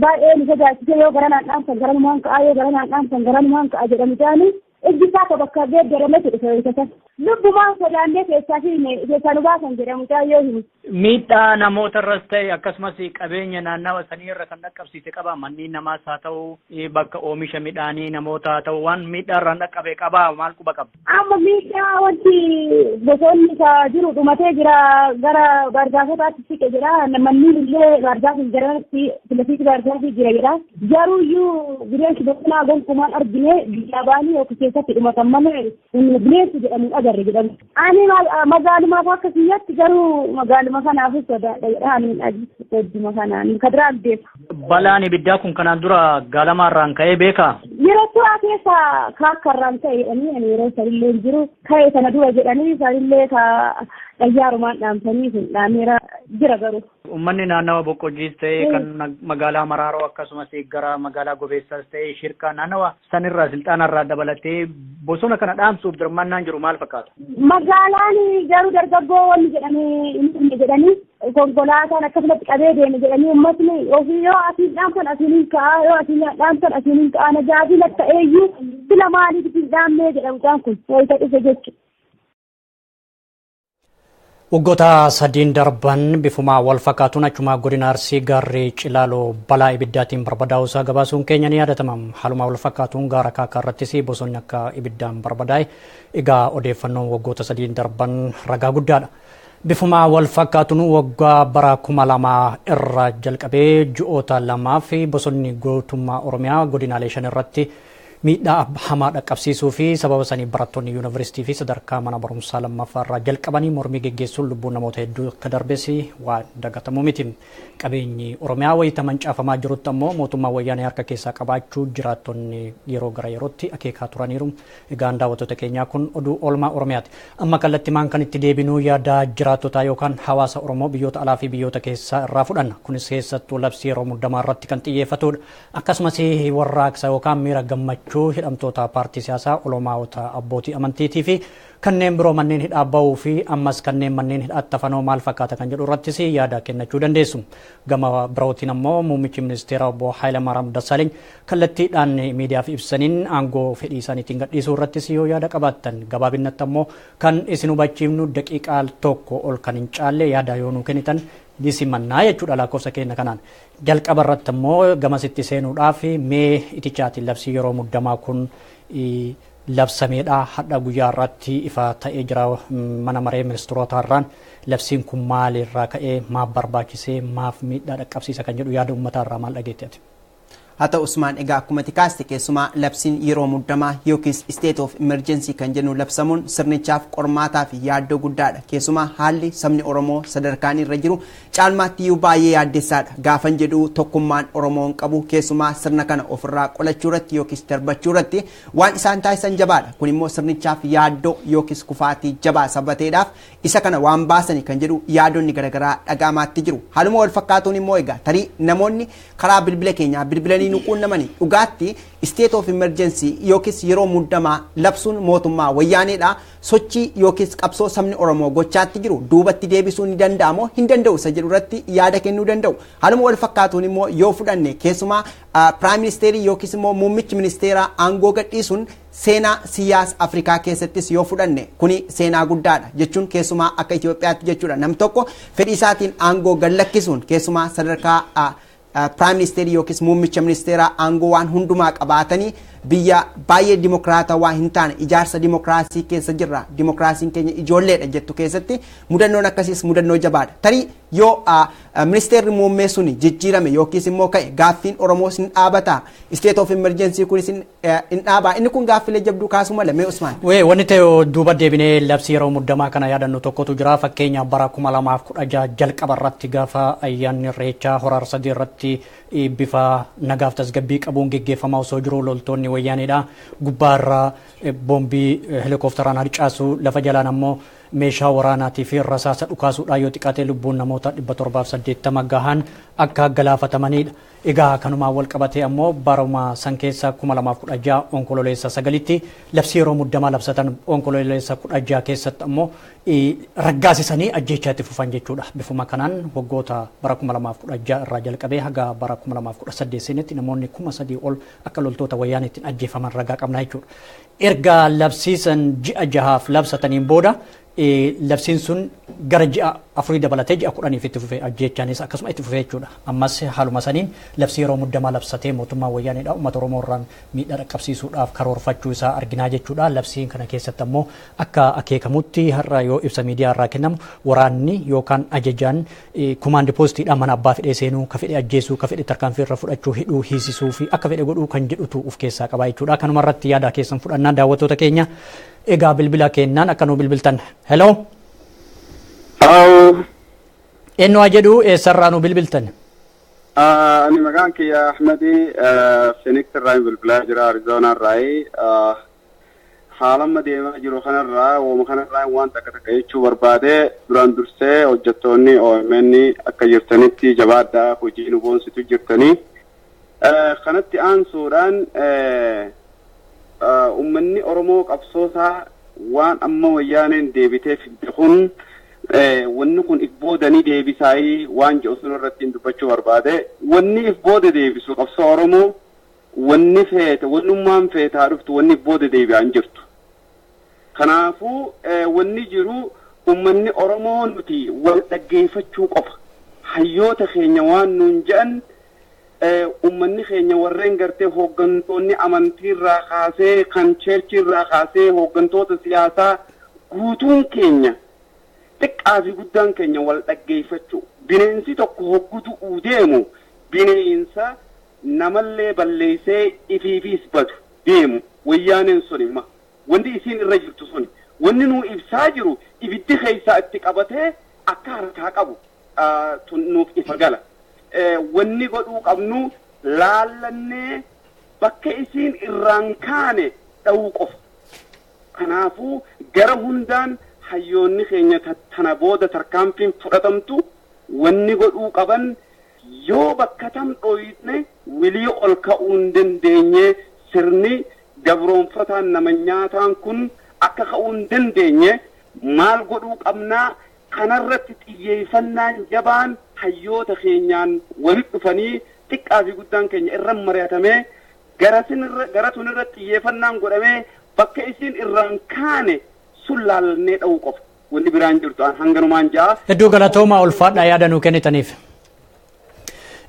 baay'ee nu sodaachise yoo garanaan dhaamsan garanumaan ka'a yoo garanaan dhaamsan garanumaan ka'a jedhamu ta'anii ijji isaa akka bakka geeddarametu dhufe isa lubbumaan sodaannee keessaa fi keessaa nu baasan jedhamu yoo himu. Miidhaa namoota irras ta'e akkasumas qabeenya naannawa sanii irra kan dhaqqabsiise qaba. Manneen namaas haa ta'u bakka oomisha midhaanii namoota haa ta'u waan miidhaa irraan dhaqqabe qaba maal quba qaba? Amma miidhaa wanti bosonni isaa jiru dhumatee jira gara baarzaafotaatti siqe jira. Manneen illee baarzaafii garanatti filafiitti baarzaafii jira jedha. Jaruuyyuu bineensi bosonaa gonkumaan argine biyyaa baanii yookiin keessatti dhumatan malee bineensi jedhamu agarre. agarre jedhamu. Ani magaalumaaf akka kiyyatti garuu magaaluma kanaafis sodaadha jedha ani hojiima kanaan ka duraan beeku. Balaan ibiddaa kun kanaan dura gaalamaarraan ka'ee beekaa? Yeroo turaa keessa kaakkarraan ka'e jedhanii ani yeroo sanillee hin jiru ka'e sana dura jedhanii sanillee ka xayyaarumaan dhaamsanii kun dhaameera jira garuu. Uummanni naannawa Boqqojjiis ta'ee kan magaalaa Maraaroo akkasumas gara magaalaa Gobeessaas ta'ee Shirkaa naannawa sanirraa Silxaanarraa dabalatee bosona kana dhaamsuuf dirmannaan jiru maal fakkaata? Magaalaan garuu dargaggoo wanni jedhamee hin dhumne jedhanii konkolaataan akkasumatti qabee deeme jedhanii uummatni ofii yoo asiin dhaamsan asiin hin ka'a yoo asiin dhaamsan asiin hin ka'a najaafi lakka eeyyuu sila maaliif hin dhaamnee jedhamuudhaan kun wayita dhufe jechuudha. Waggoota sadiin darban bifuma wal fakkaatuun achuma godina Arsii gaarri Cilaaloo balaa ibiddaatiin barbadaa'uu isaa gabaasuun keenya ni yaadatama. Haaluma wal fakkaatuun gaara Kaakaa irrattis bosonni akka ibiddaan barbadaa'e egaa odeeffannoon waggoota sadiin darban ragaa guddaadha. Bifuma wal fakkaatuun waggaa bara 2000 irraa jalqabee ji'oota 2 fi bosonni gootummaa Oromiyaa godinaalee 5 irratti miidhaa hamaa dhaqqabsiisuu fi sababa sanii barattoonni yuunivarsiitii fi sadarkaa mana barumsaa lammaffaa irraa jalqabanii mormii geggeessuun lubbuun namoota hedduu akka darbes waan dagatamu miti. Qabeenyi Oromiyaa wayita mancaafamaa jirutti ammoo mootummaa wayyaanee harka keessaa qabaachuu jiraattonni yeroo gara yerootti akeekaa turaniiru. Egaan daawwattoota keenyaa kun oduu oolmaa Oromiyaati. Amma kallattimaan kan itti deebinuu yaada jiraattotaa yookaan hawaasa Oromoo biyyoota alaa fi biyyoota keessaa irraa fudhanna. Kunis keessattuu labsii yeroo muddamaa irratti kan xiyyeeffatudha. Akkasumas warraaqsa yookaan miira gammachuu hidhamtoota paartii siyaasaa olmaa'ota abbootii amantiitii fi kanneen biroo manneen hidhaa bahuu fi ammas kanneen manneen hidhaatti hafanoo maal fakkaata kan jedhu irrattis yaada kennachuu dandeessu. Gama birootiin ammoo muummichi ministeera obbo Hayilamaariyaam Dassaaleeny kallattiidhaan miidiyaaf ibsaniin aangoo fedhii isaaniitiin gadhiisuu irrattis yoo yaada qabaattan gabaabinatti ammoo kan isin hubachiifnu daqiiqaa 1 ol kan hin caalle yaada yoo nuu kennitan ni simannaa jechuudha lakkoofsa keenya kanaan. Jalqaba irratti ammoo gamasitti seenuudhaaf mee itichaatiin labsii yeroo muddamaa kun labsameedha. Hadha guyyaa irratti ifa ta'ee jira mana maree ministeerotaa irraan labsiin kun maalirraa ka'ee maaf barbaachisee maaf miidhaa dhaqqabsiisa kan jedhu yaada uummataa irraa maal dhageetti ati? Haa ta'u Usmaan, egaa akkuma kaaste keessumaa labsiin yeroo muddamaa yookiis state of emergency kan jennu labsamuun sirnichaaf qormaataa fi yaaddoo guddaadha. Keessumaa haalli sabni Oromoo sadarkaan irra jiru caalmaatti iyyuu baay'ee yaaddessaadha. Gaafan jedhu tokkummaan Oromoon qabu keessumaa sirna kana ofirraa qolachuu irratti yookiis darbachuu irratti waan isaan taasisan jabaadha. Kun immoo sirnichaaf yaaddoo yookiis kufaatii jabaa sabateedhaaf isa kana waan baasani kan jedhu yaadonni garaagaraa dhaga'amaatti jiru. Haaluma wal fakkaatuun immoo egaa tarii namoonni karaa bilbila keenyaa bilbilanii quunnamanii dhugaatti state of emergency yookiis yeroo muddamaa labsuun mootummaa wayyaaneedha. Sochii yookiis qabsoo sabni Oromoo gochaatti jiru duubatti deebisuu ni danda'amoo hin danda'u isa jedhu irratti yaada kennuu danda'u. Haaluma wal fakkaatuun immoo yoo fudhanne keessumaa prime ministeerii yookiis immoo muummichi ministeeraa aangoo gadhiisuun seenaa siyaasa Afrikaa keessattis yoo fudhanne kuni seenaa guddaadha jechuun keessumaa akka Itoophiyaatti jechuudha. Nam tokko fedhii isaatiin aangoo gad lakkisuun keessumaa sadarkaa prime ministeerii yookiis muummicha ministeeraa aangoo waan hundumaa qabaatanii biyya baay'ee dimokiraatawaa hin taane ijaarsa dimokiraasii keessa jirra. Dimokiraasiin keenya ijoolleedha jettu keessatti mudannoon akkasiis mudannoo jabaadha. Tarii yoo ministeerri muummee suni jijjiirame yookiis immoo ka'e gaaffiin Oromoos hin dhaabata. State of emergency kunis hin dhaabaa. Inni kun gaaffilee jabduu kaasuu mala mee Usmaan? Wanni ta'e duuba deebinee labsii yeroo muddamaa kana yaadannu tokkotu jira. Fakkeenya bara 2016 jalqaba irratti gaafa ayyaanni Irreechaa Hora Arsadii irratti bifa nagaaf tasgabbii qabuun geggeeffamaa osoo jiru loltoonni wayyaaneedha. Gubbaarraa boombii helikoophteraan harcaasuu lafa jalaan ammoo meeshaa waraanaatii fi rasaasa dhukaasuudhaan yoo xiqqaate lubbuun namoota 780 gahan akka galaafatamanidha. Egaa kanumaan wal qabatee ammoo baruma san keessa 2016 onkololeessa 9tti labsii yeroo muddamaa labsatan onkololeessa 16 keessatti ammoo raggaasisanii ajjeechaa itti fufan jechuudha. Bifuma kanaan waggoota bara 2016 irraa jalqabee haga bara 2018 seenetti namoonni 3,000 ol akka loltoota wayyaaneetiin ajjeefaman ragaa qabna jechuudha. Erga labsiisan ji'a 6 labsataniin booda labsiin sun gara ji'a 4 dabalatee ji'a 10 itti fufee ajjeechaanis akkasuma itti fufee jechuudha. Ammas haaluma saniin labsii yeroo muddamaa labsatee mootummaa wayyaaneedha uummata Oromoo irraan miidhaa dhaqqabsiisuudhaaf karoorfachuu isaa arginaa jechuudha. Labsiin kana keessatti ammoo akka akeekamutti har'a yoo ibsa miidiyaa irraa kennamu waraanni yookaan ajajaan kumaandi poostiidhaan mana abbaa fedhee seenuu, ka fedhe ajjeesuu, ka fedhe tarkaanfii irra fudhachuu, hidhuu, hiisisuu fi akka fedhe godhuu kan jedhutu of keessaa qaba jechuudha. Kanuma irratti yaada keessan fudhannaa daawwattoota keenya. Egaa bilbila kennaan akka nu bilbiltan. Hello. Haa. Eenyu haa jedhu eessarraa nu bilbiltan? Ani maqaan kiyya Ahmedii Phoenix irraa bilbilaa jira Arizona irraa. Haala amma deemaa jiru kanarraa wooma kanarraa waan takka takka jechuu barbaade duraan dursee hojjettoonni OMN akka jirtanitti jabaadhaa hojii nu boonsitu jirtanii. Kanatti aansuudhaan uummanni Oromoo qabsoosaa waan amma wayyaaneen deebitee fidde kun wanni kun if boodanii deebisaayii waan jedhu sun irratti hin dubbachuu barbaade. Wanni if booda deebisu qabsoo Oromoo wanni feete wannummaan feetaa dhuftu wanni if booda deebi'aa hin jirtu. Kanaafuu wanni jiru uummanni Oromoo nuti wal dhaggeeffachuu qofa. Hayyoota keenya waan nuun jedhan uummanni keenya warreen gartee hooggantoonni amantiirraa kaasee kan cheerchiirraa kaasee hooggantoota siyaasaa guutuun keenya xiqqaa fi guddaan keenya wal dhaggeeffachuu. Bineensi tokko hoggutu deemu bineensa namallee balleessee ifiifis badu deemu wayyaaneen sun imma wanti isiin irra jirtu sun wanni nuu ibsaa jiru ibiddi keessaa itti qabatee akka harkaa qabu nuuf ifa gala. Wanni godhuu qabnu laallannee bakka isiin irraan kaane dha'uu qofa. Kanaafuu gara hundaan hayyoonni keenya tana booda tarkaanfiin fudhatamtu wanni godhuu qaban yoo bakka tam dhoyne wilii ol ka'uu hin dandeenye sirni gabroonfataan nama nyaataan kun akka ka'uu hin dandeenye maal godhuu qabnaa kanarratti xiyyeeffannaan jabaan hayyoota keenyaan walitti dhufanii xiqqaa fi guddaan keenya irra mari'atamee gara sun irra xiyyeeffannaan godhamee bakka isiin irraan kaane sun laalannee dha'uu qofa. Wanni biraan jirtu hanganumaan ja'a. Hedduu galatoomaa ulfaadhaa yaada nuu kennitaniif.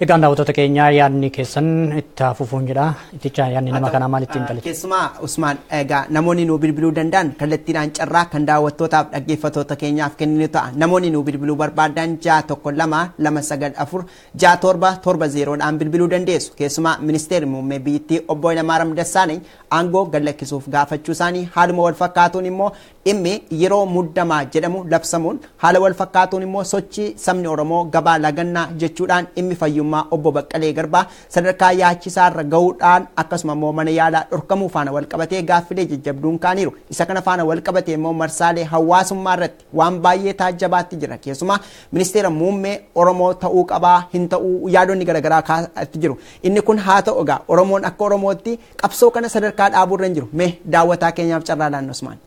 Egaan daawwattoota keenyaa yaadni keessan itti hafuufuun jedha. Ittichaa yaadni nama kanaa maal ittiin dhalate? Keessumaa Usmaan egaa namoonni nuu bilbiluu danda'an kallattiidhaan carraa kan daawwattootaaf dhaggeeffattoota keenyaaf kenninu ta'a. Namoonni nuu bilbiluu barbaadan 6 1 2 2 9 4 6 7 7 0 dhaan bilbiluu dandeessu. Keessumaa ministeerri muummee biyyattii obbo Hayilamaariyaam Dassaaleeny aangoo gad lakkisuuf gaafachuu isaanii haaluma wal fakkaatuun immoo dhimmi yeroo muddamaa jedhamu labsamuun haala wal fakkaatuun immoo sochii sabni Oromoo gabaa lagannaa jechuudhaan dhimmi fayyummaa obbo Baqqalee Garbaa sadarkaa yaachisaarra gahuudhaan akkasuma immoo mana yaalaa dhorkamuu faana wal qabatee gaaffilee jajjabduun kaaniiru. Isa kana faana wal qabatee immoo marsaalee hawaasummaa irratti waan baay'ee taajjabaatti jira. Keessumaa ministeera muummee Oromoo ta'uu qabaa hin ta'uu yaadonni garaagaraa kaa'atti jiru. Inni kun haa ta'u egaa Oromoon akka Oromootti qabsoo kana sadarkaa dhaabuurra hin jiru. Mee daawwataa keenyaaf carraa laannu Usmaan.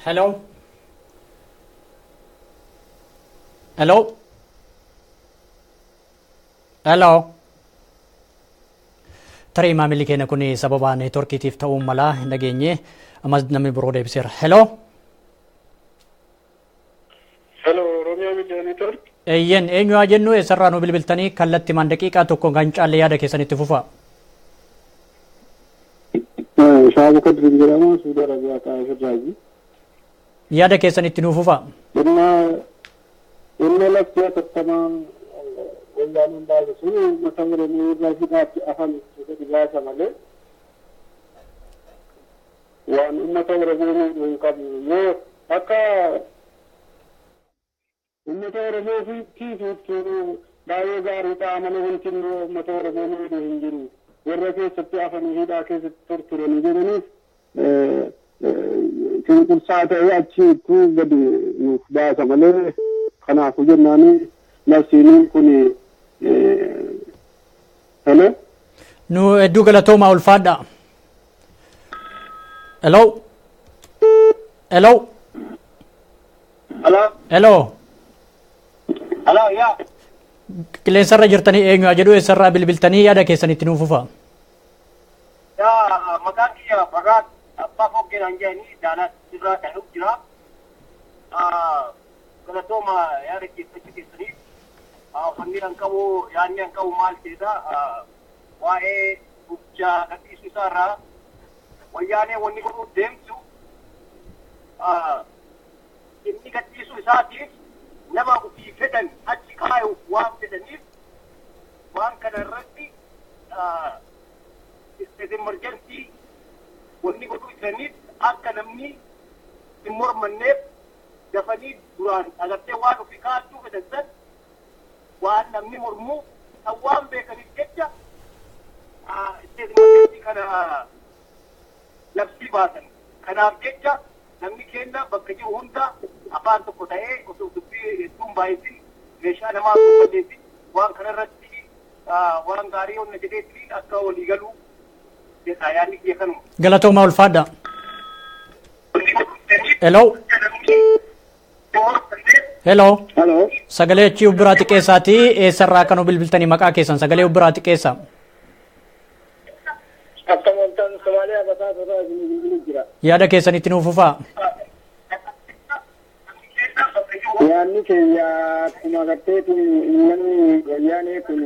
Hello. Hello. Hello. Tarii maamilli keenya kun sababa neetworkiitiif ta'uu mala hin dhageenye ammas namni biroo deebiseera. Hello. Hello, Oromiyaa Miidiyaa Neetwork. Eeyyen eenyu haa jennu eessarraa nu bilbiltanii kallattii maan daqiiqaa tokko kan caalle yaada keessanitti fufa. Shaabu Kadri jedhama Suudi Arabiyaa Xaayifirraayi. Yaada keessanitti nu fufa. Inni lafti atattamaan wayyaaniin baase sun uummata Oromoo irraa hidhaatti afan gadi baasa malee waan uummata Oromoo miidhuu hin qabu. Yoo akka uummata Oromoo kiisuutti baay'ee gaarii ta'a malee wanti uummata Oromoo miidhuu hin jiru. Warra keessatti afanii hidhaa keessatti torturanii jiraniif cunqursaa ta'ee achi ittuu gadi nuuf baasa malee kanaafuu jennaani labsiiniin kun hello. Nu hedduu galatoomaa ulfaadha. Hello. Hello. Hello. Hello. Hello, yaa. Qilleensarra jirtanii eenyu haa jedhu eessarraa bilbiltanii yaada keessanitti nuuf fufa. Yaa maqaan kiyya Farraat Abbaa Foggeenaan jedhanii Daalaas irraa kan dhufu jira. Galatooma yaada keessatti keessaniif wanni an qabu yaadni an qabu maal ta'edha waa'ee bulchaa gadhiisuu isaa irraa wayyaanee wanni godhuu deemtu inni gadhiisuu isaatiif nama ofii fedhan achi kaayuuf waan fedhaniif waan kana irratti state emergency wanni godhuu jiraniif Akka namni hin mormanneef dafanii duraan agartee waan ofii kaachuu fedhan san waan namni mormuu kan waan beekaniif jecha state emergency kana labsii baasan. Kanaaf jecha namni keenya bakka jiru hunda afaan tokko ta'ee osoo dubbii hedduun baay'isin meeshaa namaa osoo balleessin waan kanarratti waan gaarii honna jedheetiin akka walii galuu jedha yaadni kiyya kanuma. Galatooma, ulfaadha. Hello. Hello. Hello. Sagalee achii biraa xiqqeessaati. Eessarraa kan bilbiltanii, maqaa keessan sagalee biraa xiqqeessa. Akkam oltan? Somaaliyaa Basaasa bilbilu jira. Yaada keessanitti nuuf fufaa. Yaadni keenya akkuma agarteeti uummanni wayyaanee kun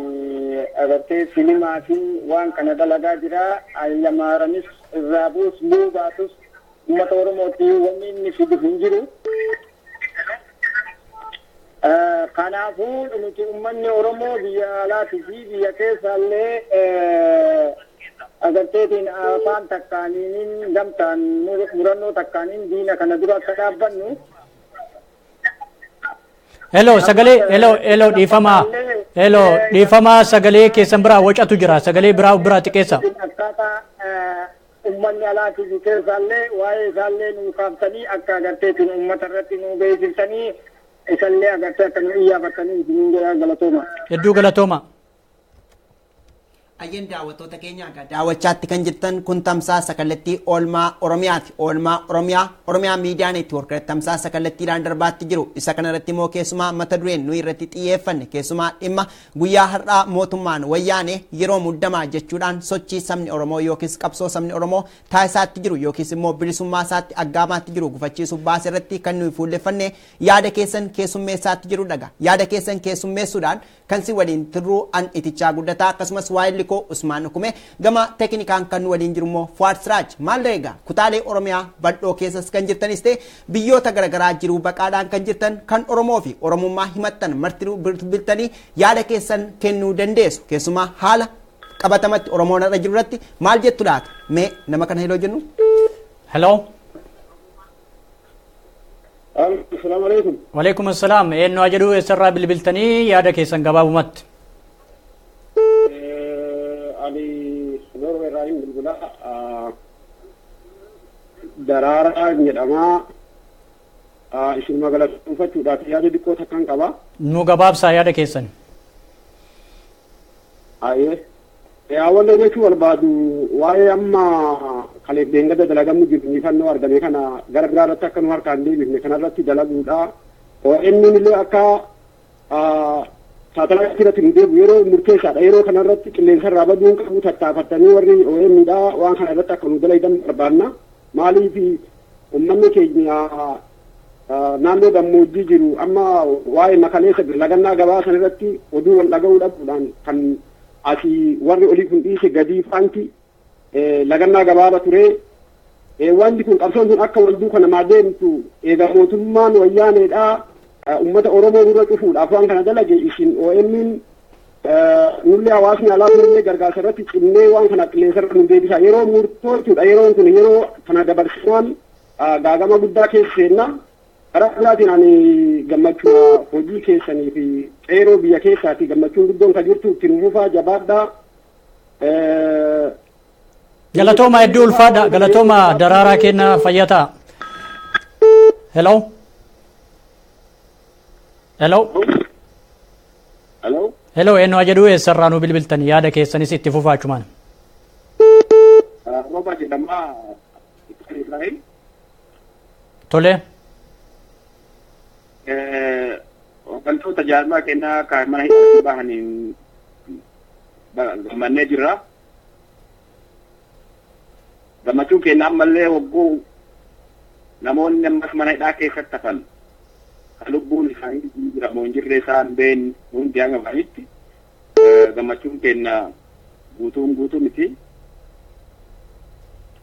agartee silimaa fi waan kana dalagaa jira. Ayyamaaranis irraa buus buu baatus uummata Oromooti wanni inni fidu hin jiru. Kanaafuu nuti uummanni Oromoo biyya alaatii fi biyya keessaallee agarteetiin afaan takkaaniin gamtaan murannoo takkaaniin diina kana dura akka dhaabbannu. Hello, sagalee, hello, hello, dhiifamaa. Hello, dhiifamaa, sagalee keessan biraa wacatu jira. Sagalee biraa biraa xiqqeessa. Akkaataa uummanni alaatii fi keessaallee waa'ee isaallee nuu kaaftanii akka agarteetiin uummata irratti nuu beeksiftanii isallee agartee akka nu iyyaafattanii isiniin jedhaa, galatooma. Hedduu galatooma. Ayyeen, daawwattoota keenya egaa daawwachaatti kan jirtan kun tamsaasa kallattii Oolmaa Oromiyaati. Oolmaa Oromiyaa, Oromiyaa Miidiyaa Neetwoork tamsaasa kallattiidhaan darbaatti jiru. Isa kanarratti immoo keessumaa mata dureen nuyi irratti xiyyeeffanne keessumaa dhimma guyyaa har'aa mootummaan wayyaane yeroo muddamaa jechuudhaan sochii sabni Oromoo yookiis qabsoo sabni Oromoo taasisaatti jiru yookiis immoo bilisummaa isaatti aggaamaatti jiru gufachiisuuf baase irratti kan nuyi fuulleffanne yaada keessan keessummeessaatti jiru dhaga. Yaada keessan keessummeessuudhaan kan si waliin turruu an Itichaa Guddataa, akkasumas waa'illi koo Usmaan Ukume, gama teeknikaan kan nu waliin jiru immoo Fuwaad Siraaj. Maal egaa kutaalee Oromiyaa bal'oo keessas kan jirtanis ta'e biyyoota garaagaraa jiru baqaadhaan kan jirtan kan Oromoo fi Oromummaa himattan martinuu bilbiltanii yaada keessan kennuu dandeessu. Keessumaa haala qabatamatti Oromoon irra jiru irratti maal jettu laata? Mee nama kana hello jennu. Hello. Assalaamu alaikum. Waalaikum assalaam. Eenyu jedhu, eessarraa bilbiltanii, yaada keessan gabaabumatti. Ani Norway irraa hin bilbilaa. Daraaraa jedhama. Isin galateeffachuudhaaf yaada xiqqoo takkan qaba. Nu gabaabsaa yaada keessan. Ayyee. Wanti jechuu barbaadu waa'ee amma kaleef deengada dalagamu jiru injifannoo argame kana gara biraa irratti akka nu harkaan deebifne kanarratti dalaguudha. OMN illee akka saatalaayitii irratti nu deebi'u yeroo murteessaadha. Yeroo kanarratti qilleensa irraa baduun qabu tattaafattanii warri OMN dha waan kana irratti akka nu dalagan barbaanna. Maaliif uummanni keenya naannoo gammoojjii jiru amma waa'ee makaleessa lagannaa gabaa sana irratti oduu wal dhaga'uu dhabuudhaan kan asii warri olii kun dhiise gadii faanti lagannaa gabaarra ture. Wanti kun qabsoon sun akka wal duuka namaa deemtu eega mootummaan wayyaaneedha uummata Oromoo dura cufuudhaaf waan kana dalage isin OMN nullee hawaasni alaa kunillee gargaarsa irratti cimnee waan kana qilleensa irra nu deebisa. Yeroo murtoo jechuudha, yeroon kun yeroo kana dabarsinaan gaagama guddaa keessa seenna. Karaa biraatiin ani gammachuu hojii keessanii fi qeeroo biyya keessaa fi gammachuun guddoon kan jirtu itti nu fufaa, jabaadhaa. Galatooma, hedduu ulfaadha. Galatooma, Daraaraa kenna, fayyataa. Hello. Hello. Hello. Hello, eenyu jedhu, eessarraa nu bilbiltan, yaada keessanis itti fufaachumaan. Rooba jedhama, Israa'el. Tole. Hooggantoota jaarmaa kennaa kan mana hidhaa bahaniin gammannee jirra. Gammachuun keenya ammallee hogguu namoonni ammas mana hidhaa keessatti hafan kan lubbuun isaanii jira moo hin jirre isaan been hundi hanga bahanitti gammachuun keenya guutuun guutuu miti.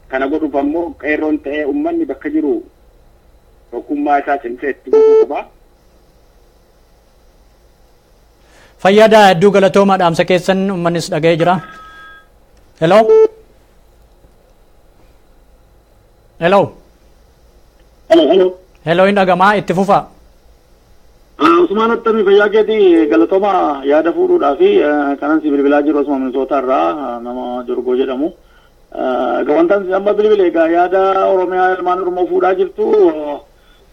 Kana godhuuf ammoo qeerroon ta'ee uummanni bakka jiru tokkummaa isaa cimsee itti fufuu qaba. Fayyadaa, hedduu galatooma, dhaamsa keessan uummannis dhaga'ee jira. Hello. Hello. Hello, hello. Hello, hin dhagamaa itti fufaa. Usmaan Attamii fayyaa keetii galatooma yaada fuudhuudhaa fi kanan si bilbilaa jiru osuma Minnesota irraa nama Jorgoo jedhamu. Egaa wanta amma bilbile egaa yaada Oromiyaa ilmaan Oromoo fuudhaa jirtu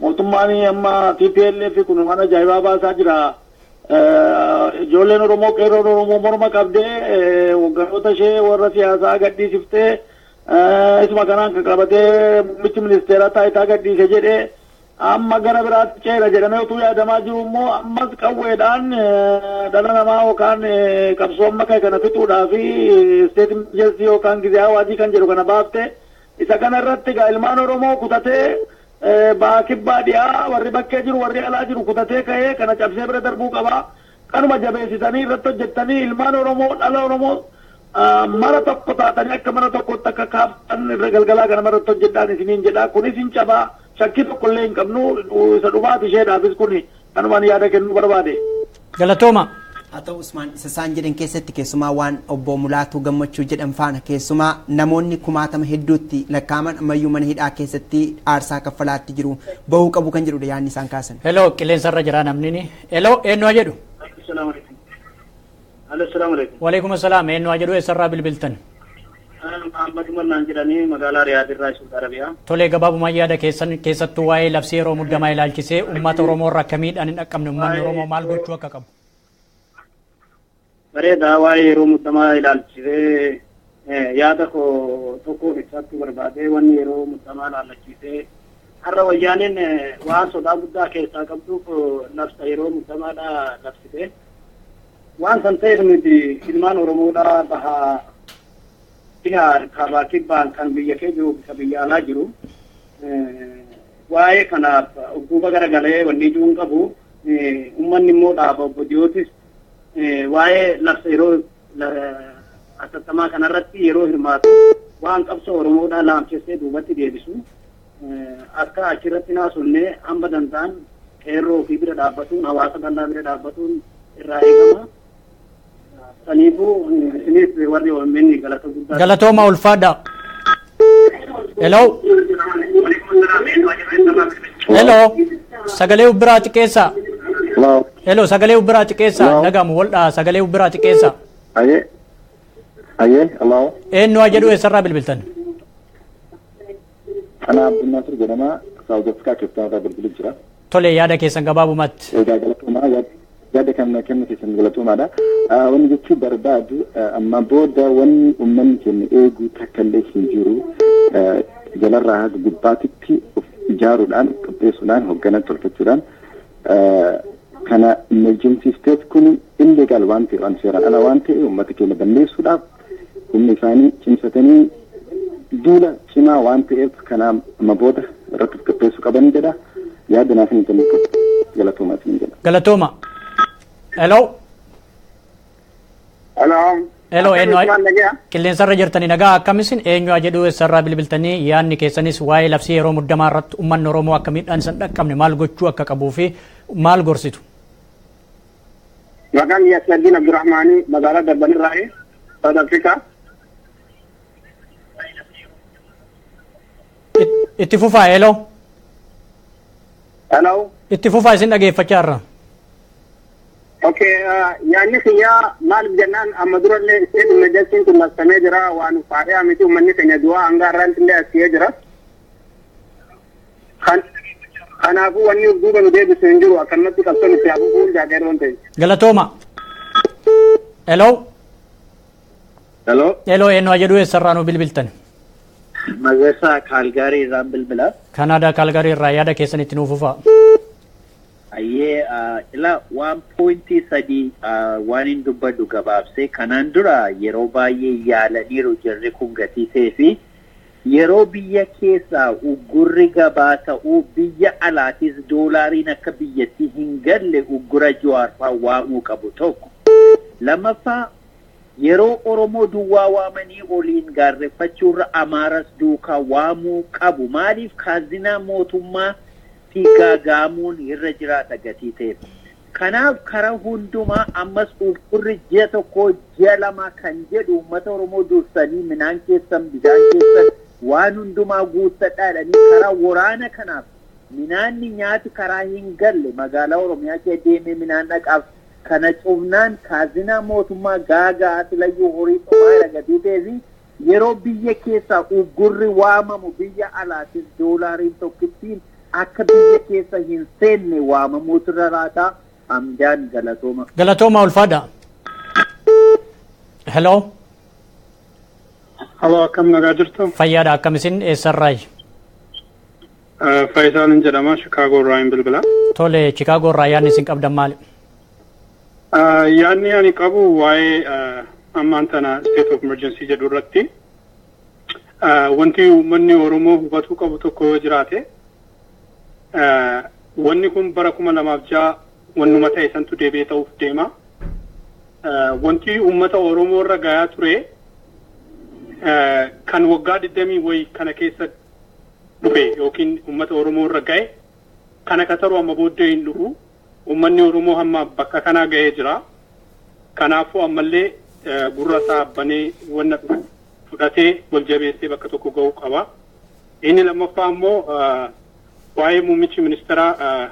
mootummaan amma TPLF kun waan ajaa'ibaa baasaa jira. Ijoolleen Oromoo qeerroon Oromoo morma qabdee hogganoota ishee warra siyaasaa gadhiisiftee isuma kanaan kan qabatee muummichi ministeeraa taayitaa gadhiise jedhee amma gara biraatti ceera jedhamee utuu yaadamaa jiru immoo ammas qawweedhaan dhala namaa yookaan qabsoo amma ka'e kana fixuudhaa fi state emergency yookaan ጊዜ awaajii kan jedhu kana baafte isa kana irratti egaa ilmaan Oromoo kutatee baa kibbaa dhiyaa warri bakkee jiru warri alaa jiru kutatee ka'ee kana cabsee bira darbuu qaba. Kanuma jabeessitanii irratti hojjettanii ilmaan Oromoo dhala Oromoo mara tokko taatanii akka mana tokkotti akka kaaftan irra galgalaa kana irratti hojjedhaan isiniin jedha. Kunis hin cabaa shakkii tokkollee hin qabnu isa dhumaati isheedhaafis kuni kanumaan yaada kennuu barbaade. Galatooma. Haa ta'u Usmaan isa isaan jedhan keessatti keessumaa waan obbo Mulaatuu Gammachuu jedhan faana keessumaa namoonni kumaatama hedduutti lakkaa'aman ammayyuu mana hidhaa keessatti aarsaa kaffalaatti jiru bahuu qabu kan jedhudha yaadni isaan kaasan. Hello qilleensarra jira namni ni. Hello eenyu haa jedhu? Assalaamu alaikum. Waalaikum assalaam eenyu haa jedhu eessarraa bilbiltan? Muhammad Umar naan jedhanii magaalaa Riyaad irraa Saudi Arabiyaa. Tolee gabaabumaan yaada keessan keessattuu waa'ee labsii yeroo muddamaa ilaalchisee uummata Oromoo irra akka miidhaan hin dhaqqabne uummanni Oromoo maal gochuu akka qabu? Bareedaa waa'ee yeroo muddamaa ilaalchisee yaada koo tokko ibsachuu barbaade wanni yeroo muddamaa ilaalchisee har'a wayyaaneen waan sodaa guddaa keessaa qabduuf labsa yeroo muddamaadha labsite. Waan san ta'eef nuti ilmaan Oromoodhaa bahaa dhihaa kaabaa kibbaan kan biyya kee jiru kan biyya alaa jiru waa'ee kanaaf duuba garagalee wanni ijuu hin qabu uummanni immoo dhaaba obbo Diyootis waa'ee labsa yeroo atattamaa kanarratti yeroo hirmaatu waan qabsoo Oromoodhaa laamsessee duubatti deebisu akka achirratti naasonnee hamba danda'an qeerroo ofii bira dhaabbatuun hawaasa bal'aa bira dhaabbatuun irraa eegama. Saniifuu isinis warri OMN galata guddaa. Galatooma ulfaadha. Hello. Hello. Sagalee biraa xiqqeessaa. Hello sagalee biraa xiqqeessaa dhagamu waldhaa sagalee biraa xiqqeessaa. Aye. Aye, hello. Eenyu haa jedhu eessarraa bilbiltan? Ana Abdul Nasir jedhama South Africa keessaa irraa bilbilaa jira. Tole yaada keessan gabaabumatti. Egaa galatoomaa yaada kan kennu keessan galatoomaadha. Wanni jechuu barbaadu amma booda wanni uummanni keenya eeguu takka illee hin jiru jalarraa haga gubbaatitti of ijaaruudhaan qopheessuudhaan hoggana tolfachuudhaan kana emergency state kun illegal waan ta'e waan seeraan ala waan ta'e uummata keenya balleessuudhaaf humna isaanii cimsatanii duula cimaa waan ta'eef kana amma booda irratti of qopheessuu qaban jedha. Yaada naaf hin kennu galatoomaa isin jedha. Galatooma. Hello. Hello. Hello eenyu qilleensarra jirtanii nagaa akkamisin eenyu haa jedhu eessarraa bilbiltanii yaadni keessanis waa'ee labsii yeroo muddamaa irratti uummanni Oromoo akka miidhaan isaan dhaqqabne maal gochuu akka qabuu fi maal gorsitu? Maqaan kiyya Saddin Abdurrahmaanii magaalaa Durban irraa South Africa. Itti fufaa hello. Hello. Itti fufaa isin dhageeffachaa irra. Okay, yaadni kiyyaa maaliif jennaan amma durallee state emergency kun labsamee jira waan faadhaa miti uummanni keenya du'aa hanga har'aatti illee as ga'ee jira. Kanaafuu wanni duuba nu deebisu hin jiru akkanumatti qabsoon itti hafuuf jaakeerroon ta'e. Galatooma. Hello. Hello. Hello eenyu haa jedhu eessarraa nu bilbiltan? Magarsaa Kaalgaarii irraan bilbila. Kanaadaa Kaalgaarii irraa yaada keessan itti nuuf fufaa. Ayyee ila 1.3 waan hin dubbadhu gabaabsee kanaan dura yeroo baay'ee yaalaniiru jirri kun gatii ta'ee fi yeroo biyya keessaa uggurri gabaa ta'uu biyya alaatis doolaariin akka biyyatti hin galle uggura Jawaarfaa waamuu qabu tokko. Lammaffaa yeroo Oromoo duwwaa waamanii oliin gaarreeffachuurra Amaaras duukaa waamuu qabu. Maaliif kaazinaa mootummaa fi gaagaamuun irra jiraata gatii ta'eef. Kanaaf karaa hundumaa ammas uggurri ji'a tokko ji'a lama kan jedhu uummata Oromoo dursanii midhaan keessan bishaan keessan waan hundumaa guuttadhaa jedhanii karaa waraana kanaaf Minaanni nyaati karaa hin galle magaalaa Oromiyaa keessa deemee minaan dhaqaaf kana cufnaan kaazinaa mootummaa gaagaa silayyuu horii dhumaa gatii ta'eefi yeroo biyya keessaa uggurri waamamu biyya alaatis doolaariin tokkittiin akka biyya keessa hin seenne waamamuutu irra raataa. Hamdaan galatooma. Galatooma ulfaadha. Hello. Hello, akkam nagaa jirtu? Fayyaadha, akkam isin eessarraayi? Faayisaan jedhama, Chicago irraa hin bilbila. Tole, Chicago irraa yaadni isin qabdan maali? Yaadni ani qabu waa'ee ammaan tana state of emergency jedhu irratti wanti uummanni Oromoo hubatuu qabu tokko yoo jiraate, wanni kun bara 2006 wannuma ta'e santu deebi'ee ta'uuf deema. Wanti uummata Oromoo irra gayaa ture kan waggaa 20 wayi kana keessa dhufe yookiin uummata Oromoo irra gahe kana kataru amma booddee hin dhufu. Uummanni Oromoo hamma bakka kanaa gahee jira. Kanaafuu ammallee gurra isaa banee wanna fudhatee wal jabeessee bakka tokko gahuu qaba. Inni lammaffaa immoo waa'ee muummichi ministeeraa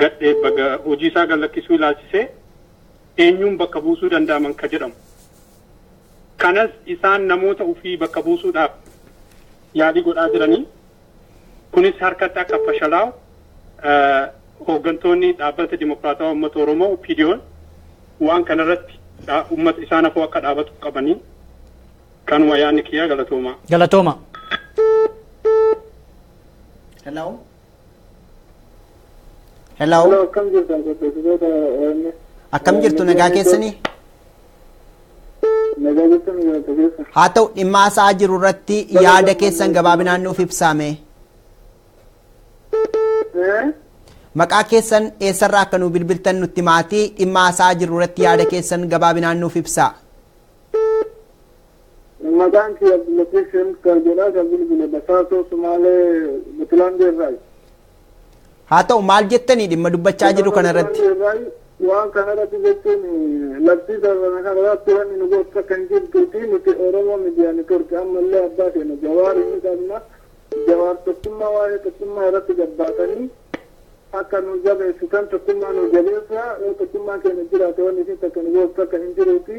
gadhee hojii isaa gallakkisuu ilaalchisee eenyuun bakka buusuu danda'aman ka jedhamu. Kanas isaan namoota ofii bakka buusuudhaaf yaalii godhaa jiranii kunis harkatti akka fashalaa'u hooggantoonni dhaabbata Dimokiraatawaa Uummata Oromoo OPDO'n waan kanarratti uummata isaan hafuu akka dhaabatu qabanii kanuma yaadni kiyyaa galatooma. Galatooma. Hello. Hello. Hello, akkam jirtan qopheessitoota OMN? Akkam jirtu, nagaa keessanii? Nagaa jirtan, galata keessa. Haa ta'u, dhimma haasa'aa jiru irratti yaada keessan gabaabinaan nuuf ibsaame. Maqaa keessan, eessarraa akka nu bilbiltan nutti maatii, dhimma haasa'aa jiru irratti yaada keessan gabaabinaan nuuf ibsaa. Maqaan kiyya Abdullatif Shemkar jedha, kan bilbile Basaasoo Sumaalee Butilaandee irraayi. Haa ta'u, maal jettanii dhimma dubbachaa jiru kana irratti? Waan kana irratti jechuun labsii kana irratti wanni nu goota kan jirtuuti nuti Oromoo Miidiyaa Neetwoork ammallee abbaa keenya Jawaar inni qabna. Jawaar tokkummaa, waa'ee tokkummaa irratti gabbaatanii akka nu jabeessitan, tokkummaa nu jabeessa. Yoo tokkummaan keenya jiraate wanni isin takka nu goota akka hin jiruuti.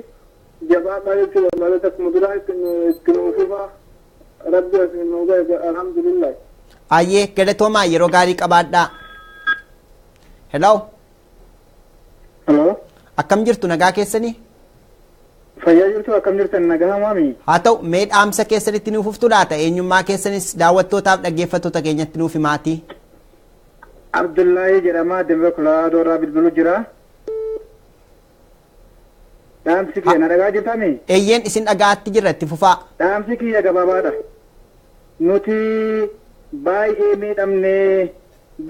Jabaadhaa jechuudha malee akkuma duraa itti nu fufa, rabbi asiin nu gahe, alhamdulillah. Ayyee, galatoomaa, yeroo gaarii qabaadhaa. Hello. Hello. Akkam jirtu, nagaa keessanii? Fayyaa jirtu, akkam jirtan, nagaa maami? Haa ta'u, mee dhaamsa keessanitti nuuf fuftu laata? Eenyummaa keessanis daawwattootaaf dhaggeeffattoota keenyatti nuuf himaatii. Abdullahi jedhama, Denver Colorado irraa bilbilu jira. Dhaamsi kiyya na dhagaa jirtami? Eeyyeen, isin dhagaatti jirra, itti fufaa. Dhaamsi kiyya gabaabaadha. Nuti baay'ee miidhamnee,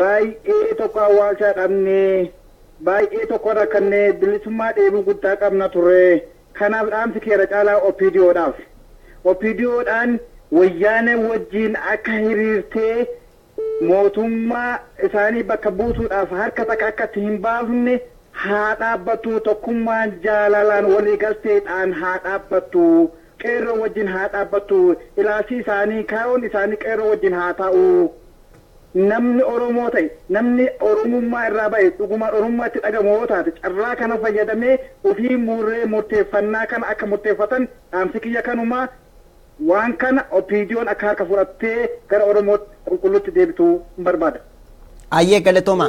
baay'ee tokko awwaalchaa dhabnee, baay'ee tokko rakkannee, bilisummaa dheebuu guddaa qabna turre. Kanaaf dhaamsi kiyya caalaa OPDOdhaaf. OPDOdhaan wayyaanee wajjin akka hiriirtee mootummaa isaanii bakka buusuudhaaf harka takka akka itti hin baafne haa dhaabbattu. Tokkummaan jaalalaan walii galteedhaan haa dhaabbattu, qeerroo wajjin haa dhaabbattu. Ilaalchi isaanii, kaayoon isaanii qeerroo wajjin haa ta'u. Namni Oromoo ta'e, namni Oromummaa irraa ba'e, dhugumaan Oromummaatti dhagamu yoo taate, carraa kana fayyadamee ofii murree murteeffannaa kana akka murteeffatan dhaamsi kiyya kanumaa. Waan kana OPDO'n akka harka fudhattee gara Oromoo qulqulluutti deebitu hin barbaada. Ayyee, galatooma.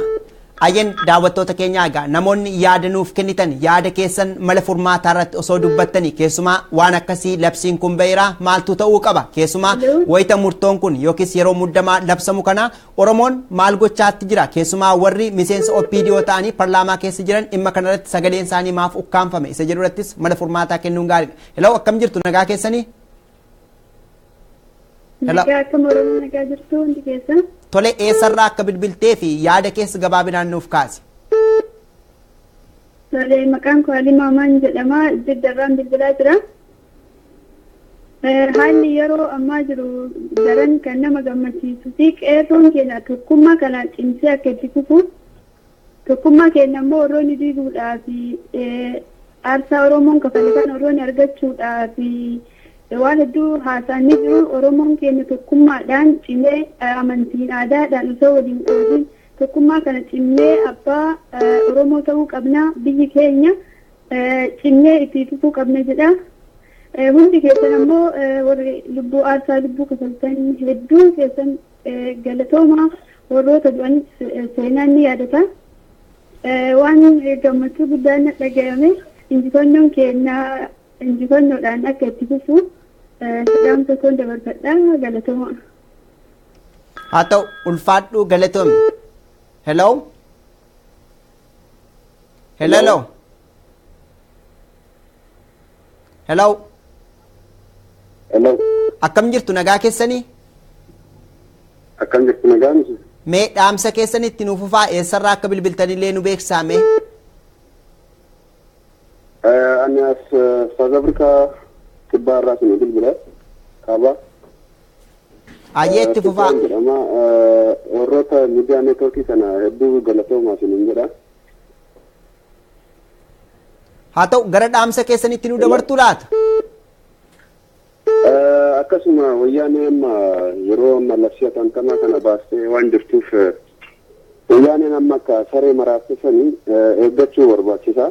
Ayyeen, daawwattoota keenyaa, egaa namoonni yaada nuuf kennitan yaada keessan mala furmaataa irratti osoo dubbattanii, keessumaa waan akkasii labsiin kun ba'eera, maaltu ta'uu qaba, keessumaa wayita murtoon kun yookiis yeroo muddamaa labsamu kana Oromoon maal gochaatti jira, keessumaa warri miseensa OPDO ta'anii parlaamaa keessa jiran dhimma kanarratti sagaleen isaanii maaf ukkaanfame isa jedhu irrattis mala furmaataa kennuun gaariidha. Hello, akkam jirtu, nagaa keessanii? Nagaa, akkam Oromoo, nagaa jirtu hundi keessan? Tole, eessarraa akka bilbiltee fi yaada keessa gabaabinaan nuuf kaasi. Tole, maqaan koo Alimaa Amaan jedhama. Jiddarraan bilbilaa jira. Haalli yeroo ammaa jiru daran kan nama gammachiisuu fi qeerroon keenya tokkummaa kana cimsee akka itti fufu, tokkummaa keenya immoo warroonni diiguudhaa fi aarsaa Oromoon kafale kan warroonni argachuudhaa fi Waan hedduu haasa'anii jiru. Oromoon keenya tokkummaadhaan cimee amantiin aadaadhaan osoo waliin qoodin tokkummaa kana cimnee abbaa Oromoo ta'uu qabna, biyyi keenya cimnee itti fufuu qabna jedha. Hundi keessan ammoo warri lubbuu aarsaa lubbuu kafaltan hedduu keessan galatooma, warroota du'an seenaan ni yaadata. Waan gammachuu guddaan dhaga'ame, injifannoon keenya injifannoodhaan akka itti fufu dhaamsa koon dabarfadha, galatooma. Haa ta'u, ulfaadhu, galatoomi. Hello? Hello? Hello? Hello? Hello. Akkam jirtu, nagaa keessanii? Akkam jirtu, nagaa miti? Mee dhaamsa keessanitti nuuf fufaa, eessarraa akka bilbiltanillee nu beeksisaa mee? Ani as South Africa kibbaa irraa isin bilbila. Kaaba. Ayyee, itti fufaa. Jedhama. Warroota miidiyaa neetwoorkii kana hedduu galatoomaa isiniin jedha. Haa ta'u, gara dhaamsa keessanitti nu dabartu laata? Akkasuma wayyaanee amma yeroo amma labsii atantamaa kana baastee waan jirtuuf, wayyaaneen amma akka saree maraatte sanii eeggachuu barbaachisa.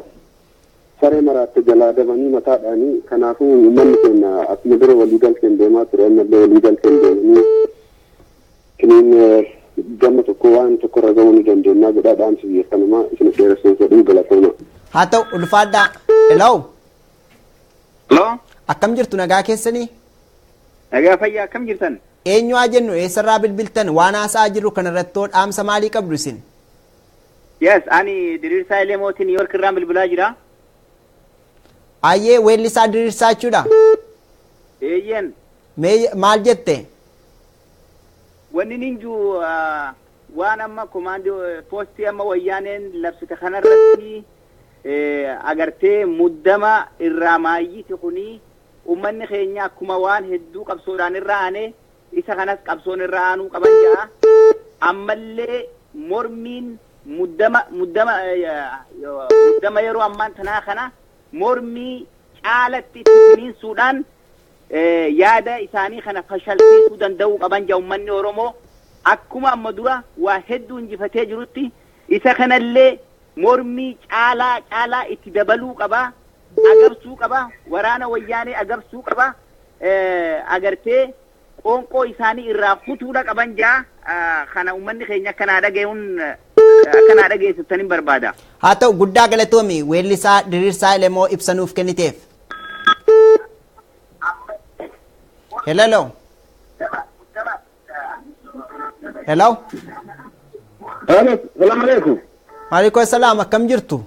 Saree maraatte jalaa dabanii mataadhaanii. Kanaafuu uummanni keenya akkuma dura waliigalteen deemaa ture ammallee waliigalteen deemanii kiniin gama tokko waan tokko irra gahuu ni dandeenya jedhaa, dhaamsi biyya kanumaa isin dheeressuun fedhuu, galatooma. Haa ta'u, ulfaadhaa. Hello? Hello? Akkam jirtu, nagaa keessanii? Nagaa fayyaa, akkam jirtan? Eenyu haa jennu, eessarraa bilbiltan, waan haasa'aa jirru kanarrattoo dhaamsa maalii qabdu isin? Yes, ani Diriirsaa Ileemootii New York irraan bilbilaa jira. Ayyee, weellisaa Diriirsaa jechuudha. Eeyyen. Mee maal jette? Wanni ninju waan amma komaandii poostii amma wayyaaneen labsite kanarratti agartee muddama irraa maayyiti kuni ummanni keenya akkuma waan hedduu qabsoodhaan irra aane isa kanas qabsoon irra aanuu qaban ja'a. Ammallee mormiin muddama yeroo ammaan tanaa kana mormii caalatti itti finiinsuudhaan yaada isaanii kana fashalsiisuu danda'uu qaban ja'a. Ummanni Oromoo akkuma amma dura waa hedduu injifatee jirutti isa kanallee mormii caalaa caalaa itti dabaluu qaba, agabsuu qaba, waraana wayyaanee agabsuu qaba, agartee qoonqoo isaanii irraa kutuudha qaban jaa. Kana uummanni keenya akkanaa dhaga'uun akkanaa dhageessiftaniin barbaada. Haa ta'u, guddaa galatoomi, weellisaa Diriirsaa Elemoo, ibsanuuf kenniteef. Hello. Hello. Salaam alaikum. Maaleykum salaam, akkam jirtu?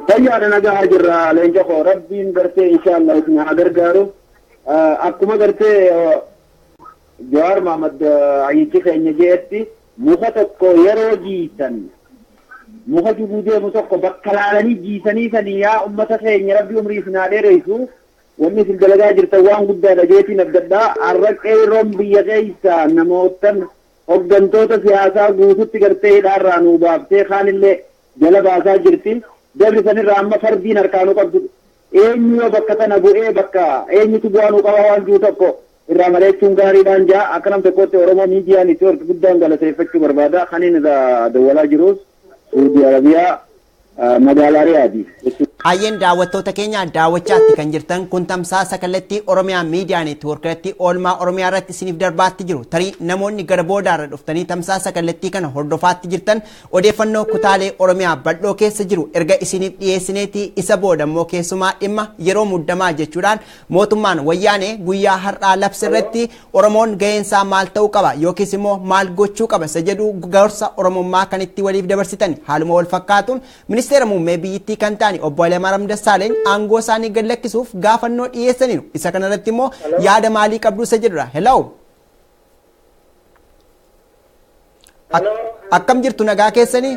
Fayyaadha, nagaa jirra, leenca koo, rabbiin gartee inshallah isin haa gargaaru. Akkuma gartee Jawaar Mahmad ayyichi keenya jeetti, muka tokko yeroo jiisan, muka juguu deemu tokko bakka laalanii jiisanii sanii, yaa ummata keenya, rabbi umrii isin haa dheeressu, wanni isin dalagaa jirtan waan guddaadha jeetiin abdadhaa. Har'a qeerroon biyya keessa namootan hoggantoota siyaasaa guututti gartee hidhaarraa nuu baaftee kaanillee jala baasaa jirti. Dabri sanirraa amma fardiin harkaanuu qabdu. Eenyu yoo bakka tana bu'ee, bakka eenyutu bu'aa nuu qaba waan jiru tokko irraa maleechuun gaariidhaan jaa. Akka nam tokkotti Oromoo Miidiyaa Neetwoork guddaan galateeffachuu barbaada. Kaniin irraa dawwalaa jirus Suudi Arabiyaa, magaalaa Riyaadi. Hayyeen, daawwattoota keenya, daawwachaatti kan jirtan kun tamsaasa kallattii Oromiyaa Miidiyaa Neetwoork irratti oolmaa Oromiyaa irratti isiniif darbaatti jiru. Tarii namoonni gara boodaarra dhuftanii tamsaasa kallattii kana hordofaatti jirtan, odeeffannoo kutaalee Oromiyaa bal'oo keessa jiru erga isiniif dhiyeessineeti, isa booda immoo keessumaa dhimma yeroo muddamaa jechuudhaan mootummaan wayyaanee guyyaa har'aa labsa irratti Oromoon ga'eensaa maal ta'uu qaba yookiis immoo maal gochuu qaba isa jedhu gorsa Oromummaa kan itti waliif dabarsitan. Haaluma wal fakkaatuun ministeera muummee biyyittii kan ta'an obbo Hayilamaariyaam Dassaaleny aangoo isaanii gad lakkisuuf gaafannoo dhiyeessaniiru. Isa kanarratti immoo yaada maalii qabdu isa jedhudha. Hello. Akkam jirtu, nagaa keessanii?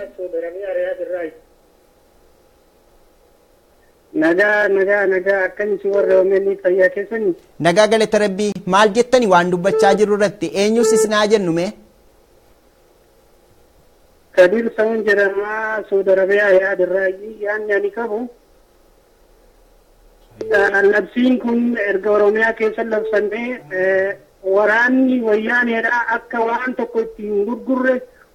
Nagaa, nagaa, nagaa, akkam isin warra OMN, fayyaa keessanii? Nagaa, galata rabbii. Maal jettani waan dubbachaa jirru irratti, eenyus isin haa jennu mee? Kadir Sa'un jedhama, Saudi Arabiyaa Riyaadirraa. Yaadni ani qabu Labsiin kun erga Oromiyaa keessa labsamee waraanni wayyaaneedha akka waan tokko ittiin gurgurre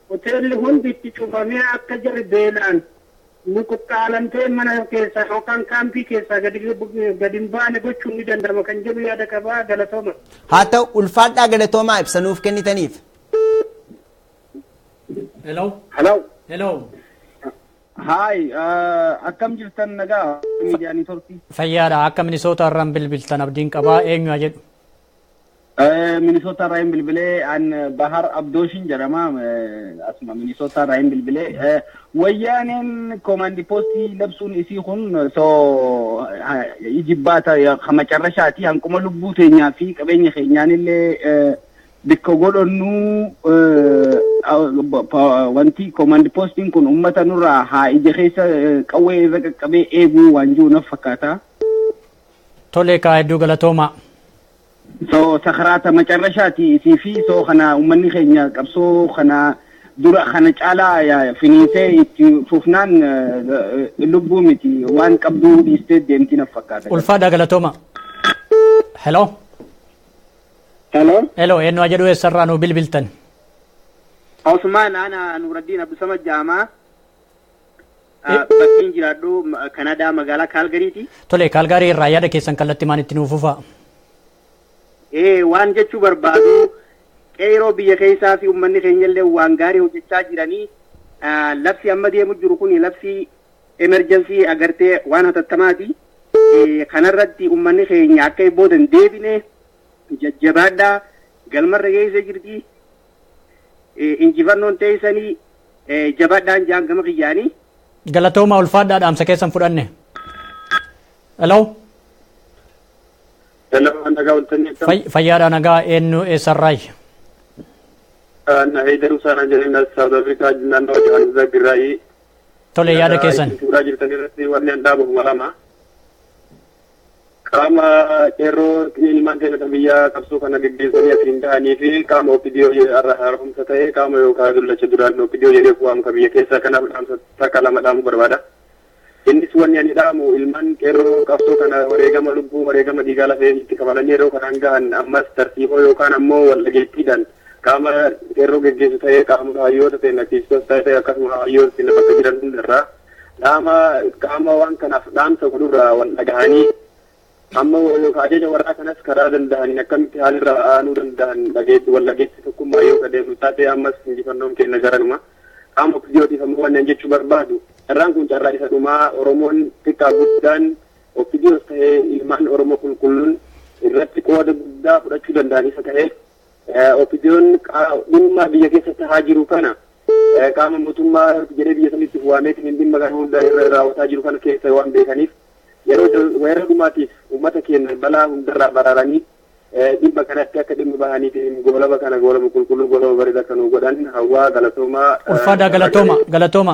hoteelli hundi itti cufamee akka jarri beelaan nuquqqaalamtee mana keessaa yookaan kaampii keessaa gadi hin baane gochuun ni danda'ama kan jedhu yaada qabaa galatooma. Haa ta'u ulfaadhaa galatoomaa ibsanuuf kennitaniif. Hello. Hello. Hello. Hi, akkam jirtan nagaa miidiyaa neetworkii? Fayyaadha akka Minisoota irraan bilbiltan abdiin qabaa eenyu jedhu? Minisoota irraa hin bilbilee an Bahar Abdooshin jedhama asuma Minisoota irraa hin bilbilee wayyaaneen koomaandi poostii labsuun isii kun soo ijibbaata macarrashaati hanquma lubbuu teenyaa fi qabeenya keenyaan illee bikka godhannu wanti koomaandi poostiin kun uummata nurraa haa ija keessa qawwee irra qaqqabee eeguu waan jiru naf fakkaata. Tolee kaa hedduu galatooma. So sakhraata macarrashaati isii fi soo kana uummanni keenya qabsoo kana dura kana caalaa finiisee itti fufnaan lubbuu miti waan qabduu dhiistee deemti naf fakkaata. Ulfaadha galatooma. Hello. Hello. Hello, eenyu jedhu eessarraa nuu bilbiltan? Osmaan ana Nuraddiin Abdusamad Jaamaa. Bakkiin jiraadhu Kanadaa magaalaa Kaalgariiti. Tole Kaalgarii irraa yaada keessan kallattii maan itti nuuf fufaa? Waan jechuu barbaadu qeeroo biyya keessaa fi uummanni keenya illee waan gaarii hojjechaa jiranii labsi amma deemu jiru kun labsi emerjensii agartee waan hatattamaati. Kanarratti uummanni keenya akka booda hin deebine jajjabaadhaa galmarra geessee jirti. Injifannoon teessanii jabaadhaan jaan gama kiyyaanii. Galatooma ulfaadhaa dhaamsa keessan fudhanne. Hello. Fayyaadha nagaa eenyu eessarraayi? Na Haydar Usaanaa jedhama South Africa naannoo Johannesburg irraayi. Tole yaada keessan. Suuraa jirtan irratti wanni an dhaabu lama. Qaama qeerroo ilmaan keenya biyya qabsoo kana geggeessanii asiin ga'anii fi qaama OPDO haaromsa ta'e qaama yookaan dullacha duraan OPDO jedhee waamu biyya keessaa kanaaf dhaamsa takka lama dhaamuu barbaada. Innis wanni ani dhaamu ilmaan qeerroo qabsoo kana wareegama lubbuu wareegama dhiigaa lafee itti kafalanii yeroo kanaan gahan ammas tartiiboo yookaan ammoo wal dhageettiidhaan qaama qeerroo geggeessu ta'ee qaama hayyoota ta'e aktiivistoota ta'e akkasuma hayyoota ta'e bakka jiran hundarraa dhaama qaama waan kanaaf dhaamsa godhurraa wal dhagahanii amma yookaan ajaja warraa kanas karaa danda'aniin akkamitti haalirra aanuu danda'an dhageetti wal dhageetti tokkummaa yoo qadeemu taate ammas injifannoon keenya garanuma qaama OPDOtiif ammoo waan jechuu barbaadu. Carraan kun carraa isa dhumaa Oromoon xiqqaa guddaan OPDOs ta'ee ilmaan Oromoo qulqulluun irratti qooda guddaa fudhachuu danda'an isa ta'ee OPDOn dhimma biyya keessatti haa jiru kana qaama mootummaa jedhee biyya sanitti waameetiin dhimma kana hunda irra raawwataa jiru kana keessa waan beekaniif yeroo dhumaatiif uummata keenya balaa hundarraa baraaranii dhimma kanatti akka dhimma bahaniitiin goolaba kana goolaba qulqulluu goolaba bareedaa kan godhan hawwaa galatoomaa. Ulfaadhaa galatooma galatooma.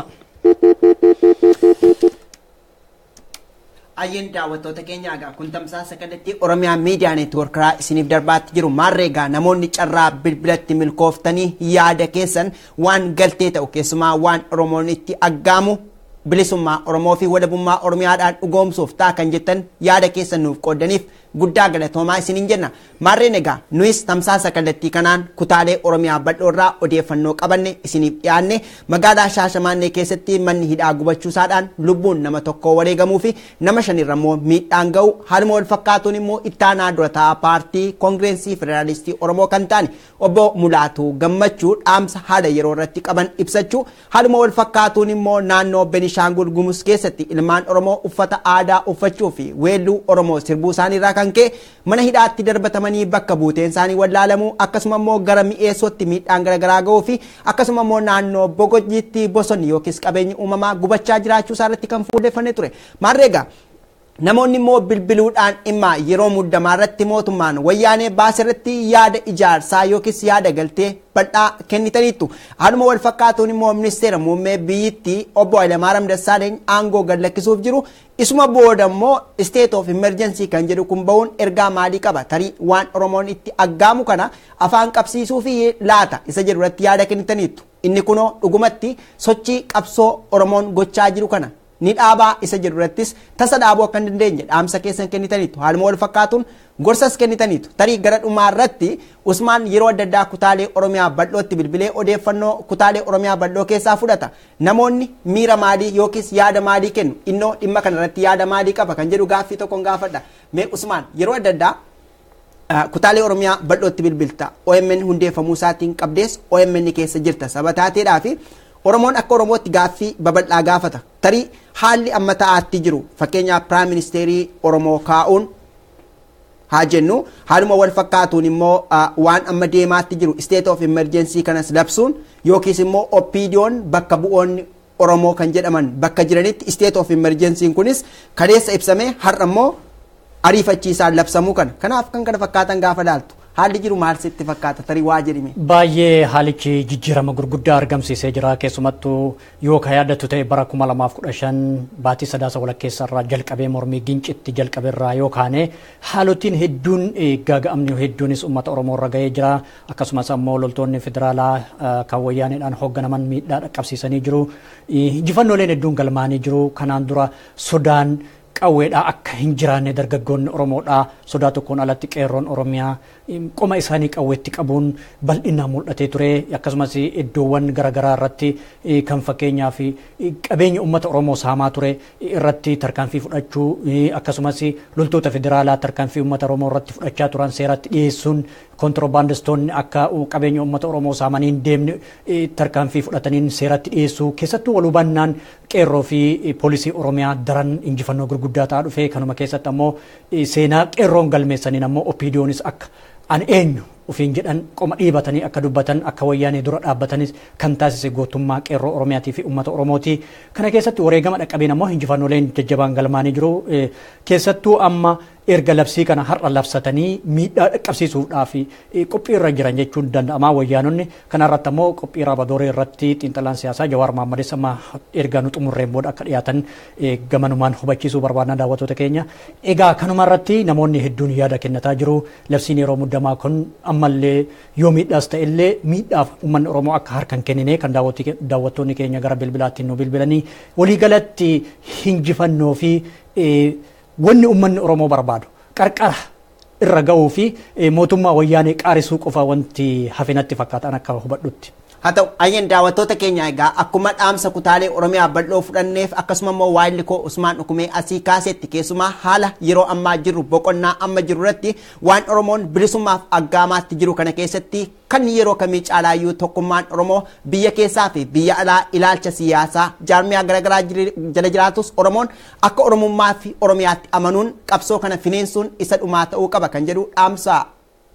Ayyeen daawwattoota keenya egaa kun tamsaasa kallattii Oromiyaa Miidiyaa Neetwoorkiraa isiniif darbaatti jiru maarree egaa namoonni carraa bilbilatti milkooftanii yaada keessan waan galtee ta'u keessumaa waan Oromoon itti aggaamu bilisummaa Oromoo fi walabummaa Oromiyaadhaan dhugoomsuuf ta'a kan jettan yaada keessan nuuf qooddaniif guddaa galatoomaa isiniin jenna. Maarreen egaa nuyis tamsaasa kallattii kanaan kutaalee Oromiyaa bal'oorraa odeeffannoo qabanne isiniif dhiyaanne magaalaa Shaashamannee keessatti manni hidhaa gubachuusaadhaan lubbuun nama tokko wareegamuu fi nama shanirra immoo miidhaan ga'u haaluma wal fakkaatuun immoo ittaanaa dura taa'aa paartii koongireensii federaalistii Oromoo kan ta'an obbo Mulaatuu Gammachuu dhaamsa haala yeroo irratti qaban ibsachuu haaluma wal fakkaatuun immoo naannoo Benishaangul Gumuz keessatti ilmaan Oromoo uffata aadaa uffachuu fi weelluu Oromoo sirbuu isaaniirraa kan ka'e mana hidhaatti darbatamanii bakka buuteen isaanii wallaalamuu akkasuma immoo gara mi'eessootti miidhaan garaagaraa ga'uu fi akkasuma immoo naannoo Bogojiitti bosonni yookiis qabeenyi uumamaa gubachaa jiraachuu isaa irratti kan fuulleffannee ture. Maarree egaa namoonni immoo bilbiluudhaan dhimma yeroo muddamaa irratti mootummaan wayyaanee baase irratti yaada ijaarsaa yookiis yaada galtee bal'aa kennitaniitu. Haaluma wal fakkaatuun immoo ministeera muummee biyyittii obbo Hayilamaariyaam Dassaaleeny aangoo gad lakkisuuf jiru. Isuma booda immoo state of emergency kan jedhu kun bahuun ergaa maalii qaba? Tarii waan Oromoon itti aggaamu kana afaan qabsiisuu fi laata isa jedhu irratti yaada kennitaniitu. Inni kunoo dhugumatti sochii qabsoo Oromoon gochaa jiru kana Ni dhaabaa isa jedhu irrattis tasa dhaabuu akka hin dandeenye dhaamsa keessan kennitaniitu haaluma wal fakkaatuun gorsas kennitaniitu. Tarii gara dhumaa irratti Usmaan yeroo adda addaa kutaalee Oromiyaa bal'ootti bilbilee odeeffannoo kutaalee Oromiyaa bal'oo keessaa fudhata. Namoonni miira maalii yookiis yaada maalii kennu, innoo dhimma kana irratti yaada maalii qaba kan jedhu gaaffii tokkoon gaafadha. Mee Usmaan, yeroo adda addaa kutaalee Oromiyaa bal'ootti bilbilta, OMN hundeeffamuu isaatiin qabdees OMN keessa jirta saba taateedhaa fi Oromoon akka Oromootti gaaffii babal'aa gaafata. Tarii haalli amma ta'aatti jiru fakkeenyaaf Piraayim Ministeerii Oromoo kaa'uun haa jennu, haaluma wal fakkaatuun immoo waan amma deemaatti jiru state of emergency kanas labsuun yookiis immoo OPDO'n bakka bu'oonni Oromoo kan jedhaman bakka jiranitti state of emergency kunis kaleessa ibsamee har'a immoo ariifachiisaan labsamuu kana. Kanaaf kan kana fakkaatan gaafa laaltu haalli jiru maal sitti fakkaata? Tarii waa jedhime. Baay'ee haalichi jijjiirama gurguddaa argamsiisee jira. Keessumattuu yoo ka yaadattu ta'e bara 2015 baatii sadaasa walakkeessa irraa jalqabee mormii Gincitti jalqabe irraa yoo kaane haalotiin hedduun gaaga'amni hedduunis uummata Oromoo irra ga'ee jira. Akkasumas ammoo loltoonni federaalaa kan wayyaaneedhaan hoogganaman miidhaa dhaqqabsiisanii jiru. Injifannooleen hedduun galmaanii jiru. Kanaan dura sodaan qawweedhaa akka hin jiraanne dargaggoonni Oromoodhaa sodaa tokkoon alatti qeerroon Oromiyaa qoma isaanii qawweetti qabuun bal'inaan mul'atee ture. Akkasumas iddoowwan garaagaraa irratti kan fakkeenyaa fi qabeenya uummata Oromoo saamaa ture irratti tarkaanfii fudhachuu, akkasumas loltoota federaalaa tarkaanfii uummata Oromoo irratti fudhachaa turan seeratti dhiyeessuun, kontiroobaandistoonni akka qabeenya uummata Oromoo saamanii hin deemne tarkaanfii fudhataniin seeratti dhiyeessuu, keessattuu wal hubannaan qeerroo fi poolisii Oromiyaa daran injifannoo gurguddaa ta'aa dhufe. Kanuma keessatti ammoo seenaa qeerroon galmeessaniin ammoo OPDOnis akka an eenyu ofiin jedhan qoma dhiibatanii akka dubbatan akka wayyaanee dura dhaabbatanis kan taasise gootummaa qeerroo Oromiyaatii fi uummata Oromooti. Kana keessatti wareegama dhaqqabeen ammoo injifannooleen jajjabaan galmaanii jiru. Keessattuu amma erga labsii kana har'a labsatanii miidhaa dhaqqabsiisuudhaaf qophii irra jiran jechuun danda'ama wayyaanonni. Kana irratti ammoo qophii Raabadoorii irratti xiinxalaan siyaasaa Jawaar Mohammadis amma erga nu xumurreen booda akka dhiyaatan gamanumaan hubachiisuu barbaadna daawwattoota keenya. Egaa kanuma irratti namoonni hedduun yaada kennataa jiru. Labsiin yeroo muddamaa kun ammallee yoo miidhaas ta'ellee miidhaaf uummanni Oromoo akka harka hin kennine kan daawwattoonni keenya gara bilbilaatti nu bilbilanii waliigalatti hinjifannoo fi wanni uummanni Oromoo barbaadu qarqara irra ga'uu fi mootummaa wayyaanee qaarisuu qofa wanti hafinatti fakkaatan akka hubadhutti. Haa ta'u ayyeen daawwattoota keenya, egaa akkuma dhaamsa kutaalee Oromiyaa bal'oo fudhanneef akkasuma immoo waayilli koo Usmaan Dhukumee asii kaasetti keessumaa haala yeroo ammaa jirru boqonnaa amma jiru irratti waan Oromoon bilisummaaf aggaamaatti jiru kana keessatti kan yeroo kamii caalaayyuu tokkummaan Oromoo biyya keessaa fi biyya alaa ilaalcha siyaasaa jaarmiyaa garaagaraa jala jiraatus Oromoon akka Oromummaa fi Oromiyaatti amanuun qabsoo kana fineensuun isa dhumaa ta'uu qaba kan jedhu dhaamsa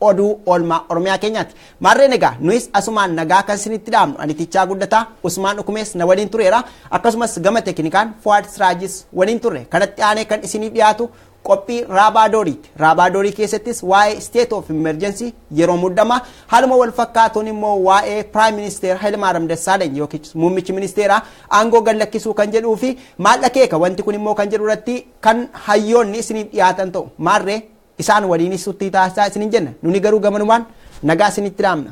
oduu oolmaa Oromiyaa keenyaati. Maarreen egaa nuyis asumaan nagaa kan isinitti dhaamnu Anitichaa Guddataa, Usmaan Dhukumees na waliin tureera. Akkasumas gama teeknikaan Fuwaad Siraajis waliin turre. Kanatti aanee kan isiniif dhiyaatu qophii Raabaa Dooriiti. Raabaa Doorii keessattis waa'ee state of emergency yeroo muddamaa haaluma wal fakkaatuun immoo waa'ee Prime Minister Hayilemaariyaam Dassaaleny yookiin muummichi ministeeraa aangoo gad lakkisuu kan jedhuu fi maal akeeka wanti kun immoo kan jedhu irratti kan hayyoonni isiniif dhiyaatan ta'u. Maarree isaan waliinis turtii taasisaa isiniin jenna. Nuni garuu gamanumaan nagaa isinitti dhaamna.